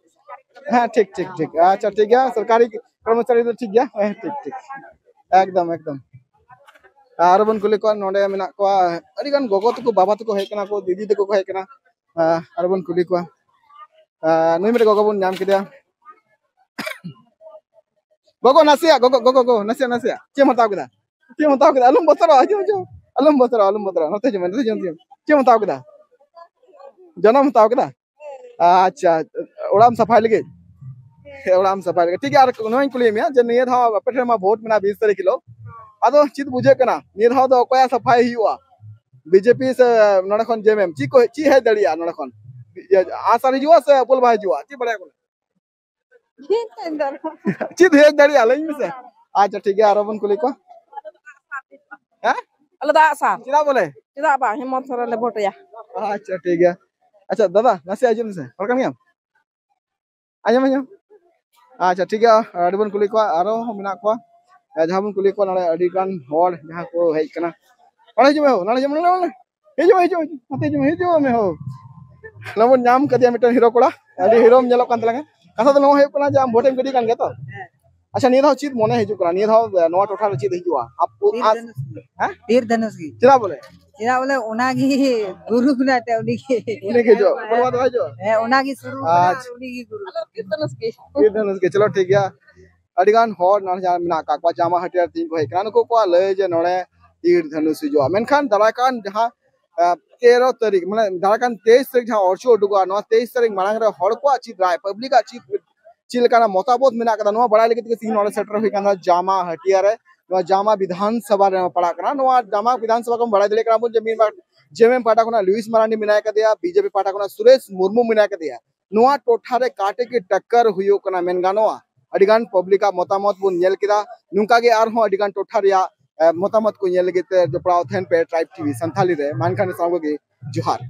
ᱦᱮᱸ, ᱴᱷᱤᱠ, ᱴᱷᱤᱠ, ᱴᱷᱤᱠ᱾ ᱟᱪᱪᱷᱟ, ᱴᱷᱤᱠ ᱜᱮᱭᱟ, ᱥᱚᱨᱠᱟᱨᱤ ᱠᱚᱨᱢᱚᱪᱟᱨᱤ ᱫᱚ ᱴᱷᱤᱠ ᱜᱮᱭᱟ᱾ ᱦᱮᱸ, ᱴᱷᱤᱠ, ᱴᱷᱤᱠ, ᱮᱠᱫᱚᱢ, ᱮᱠᱫᱚᱢ᱾ ᱟᱨ ᱵᱚᱱ ᱠᱩᱞᱤ ᱠᱚᱣᱟ, ᱱᱚᱰᱮ ᱢᱮᱱᱟᱜ ᱠᱚᱣᱟ ᱟᱹᱰᱤ ᱜᱟᱱ ᱜᱚᱜᱚ ᱛᱟᱠᱚ, ᱵᱟᱵᱟ ᱛᱟᱠᱚ ᱦᱮᱡ ᱠᱟᱱᱟ ᱠᱚ, ᱫᱤᱫᱤ ᱛᱟᱠᱚ ᱠᱚ ᱦᱮᱡ ᱠᱟᱱᱟ᱾ ᱟᱨ ᱵᱚᱱ ᱠᱩᱞᱤ ᱠᱚᱣᱟ᱾ ᱱᱩᱭ ᱢᱤᱫᱴᱮᱡ ᱜᱚᱜᱚ ᱵᱚᱱ ᱧᱟᱢ ᱠᱮᱫᱮᱭᱟ᱾ ᱜᱚᱜᱚ, ᱱᱟᱥᱮᱭᱟᱜ, ᱜᱚᱜᱚ, ᱜᱚᱜᱚ, ᱱᱟᱥᱮᱭᱟᱜ, ᱱᱟᱥᱮᱭᱟᱜ᱾ ᱪᱮᱫ ᱮᱢ ᱦᱟᱛᱟᱣ ᱠᱮᱫᱟ? ᱪᱮᱫ ᱮᱢ ᱦᱟᱛᱟᱣ ᱠᱮᱫᱟ? ᱟᱞᱚᱢ ᱵᱚᱛᱚᱨᱚᱜᱼᱟ, ᱦᱤᱡᱩᱜ, ᱦᱤᱡᱩᱜ᱾ ᱟᱞᱚᱢ ᱵᱚᱛᱚᱨᱚᱜᱼᱟ, ᱟᱞᱚᱢ ᱵᱚᱛᱚᱨᱚᱜᱼᱟ᱾ ᱱᱚᱛᱮ ᱦᱤᱡᱩᱜ ᱢᱮ, ᱱᱚᱛᱮ ᱦᱤᱡᱩᱜ ᱢᱮ᱾ ᱪᱮᱫ ᱮᱢ ᱦᱟᱛᱟᱣ ᱠᱮᱫᱟ? ᱡᱚᱱᱚᱢ ᱦᱟᱛᱟᱣ ᱠᱮᱫᱟ? ᱟᱪᱪᱷᱟ, ᱚᱲᱟᱜ ᱮᱢ ᱥᱟᱯᱷᱟᱭ ᱞᱟᱹᱜᱤᱫ? ᱦᱮᱸ, ᱚᱲᱟᱜ ᱮᱢ ᱥᱟᱯᱷᱟᱭ ᱞᱟᱹᱜᱤᱫ᱾ ᱴᱷᱤᱠ ᱜᱮᱭᱟ, ᱟᱨ ᱱᱚᱣᱟᱧ ᱠᱩᱞᱤᱭᱮᱫ ᱢᱮᱭᱟ ᱡᱮ ᱱᱤᱭᱟᱹ ᱫᱷᱟᱣ ᱟᱯᱮ ᱴᱷᱮᱱ ᱢᱟ ᱵᱷᱳᱴ ᱢᱮᱱᱟᱜᱼᱟ ᱵᱤᱥ ᱛᱟᱹᱨᱤᱠᱷ ᱦᱤᱞᱳᱜ, ᱟᱫᱚ ᱪᱮᱫ ᱵᱩᱡᱷᱟᱹᱜ ᱠᱟᱱᱟ ᱱᱤᱭᱟᱹ ᱫᱷᱟᱣ ᱫᱚ ᱚᱠᱚᱭᱟᱜ ᱥᱟᱯᱷᱟᱭ ᱦᱩᱭᱩᱜᱼᱟ? ᱵᱤᱡᱮᱯᱤ ᱥᱮ ᱱᱚᱰᱮ ᱠᱷᱚᱱ ᱡᱮᱢᱮᱢ? ᱪᱮᱫ ᱠᱚ, ᱪᱮᱫ ᱦᱮᱡ ᱫᱟᱲᱮᱭᱟᱜᱼᱟ ᱱᱚᱰᱮ ᱠᱷᱚᱱ? ᱤᱭᱟᱹ, ᱟᱥᱟᱨ ᱦᱤᱡᱩᱜᱼᱟ ᱥᱮ ᱯᱳᱞ ᱵᱟᱭ ᱦᱤᱡᱩᱜᱼᱟ? ᱪᱮᱫ ᱵᱟᱲᱟᱭ ᱠᱟᱱᱟ? ᱪᱮᱫ ᱦᱮᱡ ᱫᱟᱲᱮᱭᱟᱜᱼᱟ? ᱪᱮᱫ ᱦᱮᱡ ᱫᱟᱲᱮᱭᱟᱜᱼᱟ, ᱞᱟᱹᱭ ᱢᱮᱥᱮ᱾ ᱟᱪᱪᱷᱟ, ᱴᱷᱤᱠ ᱜᱮᱭᱟ, ᱟᱨᱚ ᱵᱚᱱ ᱠᱩᱞᱤ ᱠᱚᱣᱟ᱾ ᱦᱮᱸ? ᱟᱞᱮ ᱫᱚ ᱟᱜ ᱥᱟᱨ᱾ ᱪᱮᱫᱟᱜ ᱵᱚᱞᱮ? ᱪᱮᱫᱟᱜ ᱵᱟᱝ? ᱦᱮᱢᱚᱱᱛ ᱥᱚᱨᱮᱱ ᱞᱮ ᱵᱷᱳᱴ ᱟᱭᱟ᱾ ᱟᱪᱪᱷᱟ, ᱴᱷᱤᱠ ᱜᱮᱭᱟ᱾ ᱟᱪᱪᱷᱟ ᱫᱟᱫᱟ, ᱱᱟᱥᱮ ᱟᱸᱡᱚᱢ ᱢᱮᱥᱮ, ᱦᱚᱲ ᱠᱟᱱ ᱜᱮᱭᱟᱢ? ᱟᱸᱡᱚᱢ, ᱟᱸᱡᱚᱢ᱾ ᱟᱪᱪᱷᱟ, ᱴᱷᱤᱠ ᱜᱮᱭᱟ, ᱟᱹᱰᱤ ᱵᱚᱱ ᱠᱩᱞᱤ ᱠᱚᱣᱟ, ᱟᱨᱚ ᱢᱮᱱᱟᱜ ᱠᱚᱣᱟ᱾ ᱟᱨ ᱡᱟᱦᱟᱸ ᱵᱚᱱ ᱠᱩᱞᱤ ᱠᱚᱣᱟ, ᱱᱚᱰᱮ ᱟᱹᱰᱤ ᱜᱟᱱ ᱦᱚᱲ ᱡᱟᱦᱟᱸ ᱠᱚ ᱦᱮᱡ ᱠᱟᱱᱟ᱾ ᱱᱚᱰᱮ ᱦᱤᱡᱩᱜ ᱢᱮ ᱦᱳ, ᱱᱚᱰᱮ ᱦᱤᱡᱩᱜ ᱢᱮ, ᱱᱚᱰᱮ᱾ ᱦᱤᱡᱩᱜ ᱢᱮ, ᱦᱤᱡᱩᱜ ᱢᱮ, ᱦᱤᱡᱩᱜ ᱢᱮ᱾ ᱱᱚᱛᱮ ᱦᱤᱡᱩᱜ ᱢᱮ, ᱦᱤᱡᱩᱜ ᱢᱮ ᱦᱳ᱾ ᱱᱚᱰᱮ ᱵᱚᱱ ᱧᱟᱢ ᱠᱟᱫᱮᱭᱟ ᱢᱤᱫᱴᱮᱱ ᱦᱤᱨᱳ ᱠᱚᱲᱟ, ᱟᱹᱰᱤ ᱦᱤᱨᱳᱢ ᱧᱮᱞᱚᱜ ᱠᱟᱱ ᱛᱟᱞᱟᱝᱟ᱾ ᱠᱟᱛᱷᱟ ᱫᱚ ᱱᱚᱣᱟ ᱦᱩᱭᱩᱜ ᱠᱟᱱᱟ ᱡᱮ ᱟᱢ ᱵᱷᱳᱴᱮᱢ ᱜᱤᱰᱤ ᱠᱟᱱ ᱜᱮᱭᱟ ᱛᱚ? ᱟᱪᱪᱷᱟ, ᱱᱤᱭᱟᱹ ᱫᱷᱟᱣ ᱪᱮᱫ ᱢᱚᱱᱮ ᱦᱤᱡᱩᱜ ᱠᱟᱱᱟ? ᱱᱤᱭᱟᱹ ᱫᱷᱟᱣ, ᱮ, ᱱᱚᱣᱟ ᱴᱚᱴᱷᱟ ᱨᱮ ᱪᱮᱫ ᱦᱤᱡᱩᱜᱼᱟ? ᱟᱯ-, ᱛᱤᱨ ᱟᱨ ᱫᱷᱟᱱᱩᱥ ᱜᱮ᱾ ᱦᱮᱸ? ᱛᱤᱨ ᱫᱷᱟᱱᱩᱥ ᱜᱮ᱾ ᱪᱮᱫᱟᱜ ᱵᱚᱞᱮ? ᱪᱮᱫᱟᱜ ᱵᱚᱞᱮ, ᱚᱱᱟᱜᱮ ᱜᱩᱨᱩ ᱠᱟᱱᱟᱭ ᱛᱮ, ᱩᱱᱤᱜᱮ᱾ ᱩᱱᱤᱜᱮ ᱦᱤᱡᱩᱜᱼᱟ, ᱚᱠᱚᱭ ᱵᱟᱵᱟ ᱫᱚ ᱦᱤᱡᱩᱜᱼᱟ? ᱦᱮᱸ, ᱚᱱᱟᱜᱮ ᱥᱩᱨᱩ ᱠᱟᱱᱟ ᱟᱨ ᱟᱪᱪᱷᱟ᱾ ᱩᱱᱤᱜᱮ ᱜᱩᱨᱩ᱾ ᱛᱤᱨ ᱫᱷᱟᱱᱩᱥ ᱜᱮ᱾ ᱛᱤᱨ ᱫᱷᱟᱱᱩᱥ ᱜᱮ, ᱪᱚᱞᱚ ᱴᱷᱤᱠ ᱜᱮᱭᱟ᱾ ᱟᱹᱰᱤ ᱜᱟᱱ ᱦᱚᱲ ᱱᱚᱰᱮ ᱡᱟᱦᱟᱸ ᱢᱮᱱᱟᱜ ᱟᱠᱟᱫ ᱠᱚᱣᱟ, ᱡᱟᱢᱟ ᱦᱟᱹᱴᱭᱟᱹ ᱛᱤᱧ ᱠᱚ ᱦᱮᱡ ᱠᱟᱱᱟ, ᱱᱩᱠᱩ ᱠᱚᱣᱟᱜ ᱞᱟᱹᱭ ᱡᱮ ᱱᱚᱰᱮ ᱛᱤᱨ ᱫᱷᱟᱱᱩᱥ ᱦᱤᱡᱩᱜᱼᱟ, ᱢᱮᱱᱠᱷᱟᱱ ᱫᱟᱨᱟᱭ ᱠᱟᱱ ᱡᱟᱦᱟᱸ, ᱟᱸ, ᱛᱮᱨᱚ ᱛᱟᱹᱨᱤᱠᱷ, ᱢᱟᱱᱮ ᱫᱟᱨᱟᱭ ᱠᱟᱱ ᱛᱮᱭᱤᱥ ᱛᱟᱹᱨᱤᱠᱷ ᱡᱟᱦᱟᱸ ᱚᱨᱪᱚ ᱩᱰᱩᱠᱚᱜᱼᱟ, ᱱᱚᱣᱟ ᱛᱮᱭᱤᱥ ᱛᱟᱹᱨᱤᱠᱷ ᱢᱟᱲᱟᱝ ᱨᱮ ᱦᱚᱲ ᱠᱚᱣᱟᱜ ᱪᱮᱫ ᱨᱟᱭ, ᱯᱟᱵᱽᱞᱤᱠᱟᱜ ᱪᱮᱫ, ᱪᱮᱫ ᱞᱮᱠᱟᱱᱟᱜ ᱢᱚᱛᱟᱢᱚᱛ ᱢᱮᱱᱟᱜ ᱠᱟᱫᱟ, ᱱᱚᱣᱟ ᱵᱟᱲᱟᱭ ᱞᱟᱹᱜᱤᱫ ᱛᱮᱜᱮ ᱛᱮᱦᱮᱧ ᱱᱚᱰᱮ ᱥᱮᱴᱮᱨ ᱦᱩᱭ ᱠᱟᱱᱟ ᱡᱟᱢᱟ ᱦᱟᱹᱴᱭᱟᱹ ᱨᱮ᱾ ᱱᱚᱣᱟ ᱡᱟᱢᱟ ᱵᱤᱫᱷᱟᱱ ᱥᱚᱵᱷᱟ ᱨᱮ ᱯᱟᱲᱟᱜ ᱠᱟᱱᱟ᱾ ᱱᱚᱣᱟ ᱡᱟᱢᱟ ᱵᱤᱫᱷᱟᱱ ᱥᱚᱵᱷᱟ ᱠᱷᱚᱱ ᱵᱟᱲᱟᱭ ᱫᱟᱲᱮᱭᱟᱜ ᱠᱟᱱᱟ ᱵᱚᱱ ᱡᱮ ᱢᱤᱫ ᱵᱟᱨ ᱡᱮᱢᱮᱢ ᱯᱟᱦᱴᱟ ᱠᱷᱚᱱᱟᱜ ᱞᱩᱭᱤᱥ ᱢᱟᱨᱟᱱᱰᱤ ᱢᱮᱱᱟᱭ ᱠᱟᱫᱮᱭᱟ, ᱵᱤᱡᱮᱯᱤ ᱯᱟᱦᱴᱟ ᱠᱷᱚᱱᱟᱜ ᱥᱩᱨᱮᱥ ᱢᱩᱨᱢᱩ ᱢᱮᱱᱟᱭ ᱠᱟᱫᱮᱭᱟ᱾ ᱱᱚᱣᱟ ᱴᱚᱴᱷᱟ ᱨᱮ ᱠᱟᱴᱮ ᱠᱤ ᱴᱟᱠᱠᱟᱨ ᱦᱩᱭᱩᱜ ᱠᱟᱱᱟ ᱢᱮᱱ ᱜᱟᱱᱚᱜᱼᱟ᱾ ᱟᱹᱰᱤ ᱜᱟᱱ ᱯᱟᱵᱽᱞᱤᱠᱟᱜ ᱢᱚᱛᱟᱢᱚᱛ ᱵᱚᱱ ᱧᱮᱞ ᱠᱮᱫᱟ᱾ ᱱᱚᱝᱠᱟ ᱜᱮ ᱟᱨᱦᱚᱸ ᱟᱹᱰᱤ ᱜᱟᱱ ᱴᱚᱴᱷᱟ ᱨᱮᱭᱟᱜ ᱢᱚᱛᱟᱢᱚᱛ ᱠᱚ ᱧᱮᱞ ᱞᱟᱹᱜᱤᱫ ᱛᱮ ᱡᱚᱯᱲᱟᱣ ᱛᱟᱦᱮᱱ ᱯᱮ ᱴᱨᱟᱭᱤᱵᱽ ᱴᱤᱵᱷᱤ ᱥᱟᱱᱛᱷᱟᱞᱤ ᱨᱮ᱾ ᱢᱟ ᱮᱱᱠᱷᱟᱱ ᱥᱟᱱᱟᱢ ᱠᱚᱜᱮ ᱡᱚᱦᱟᱨ᱾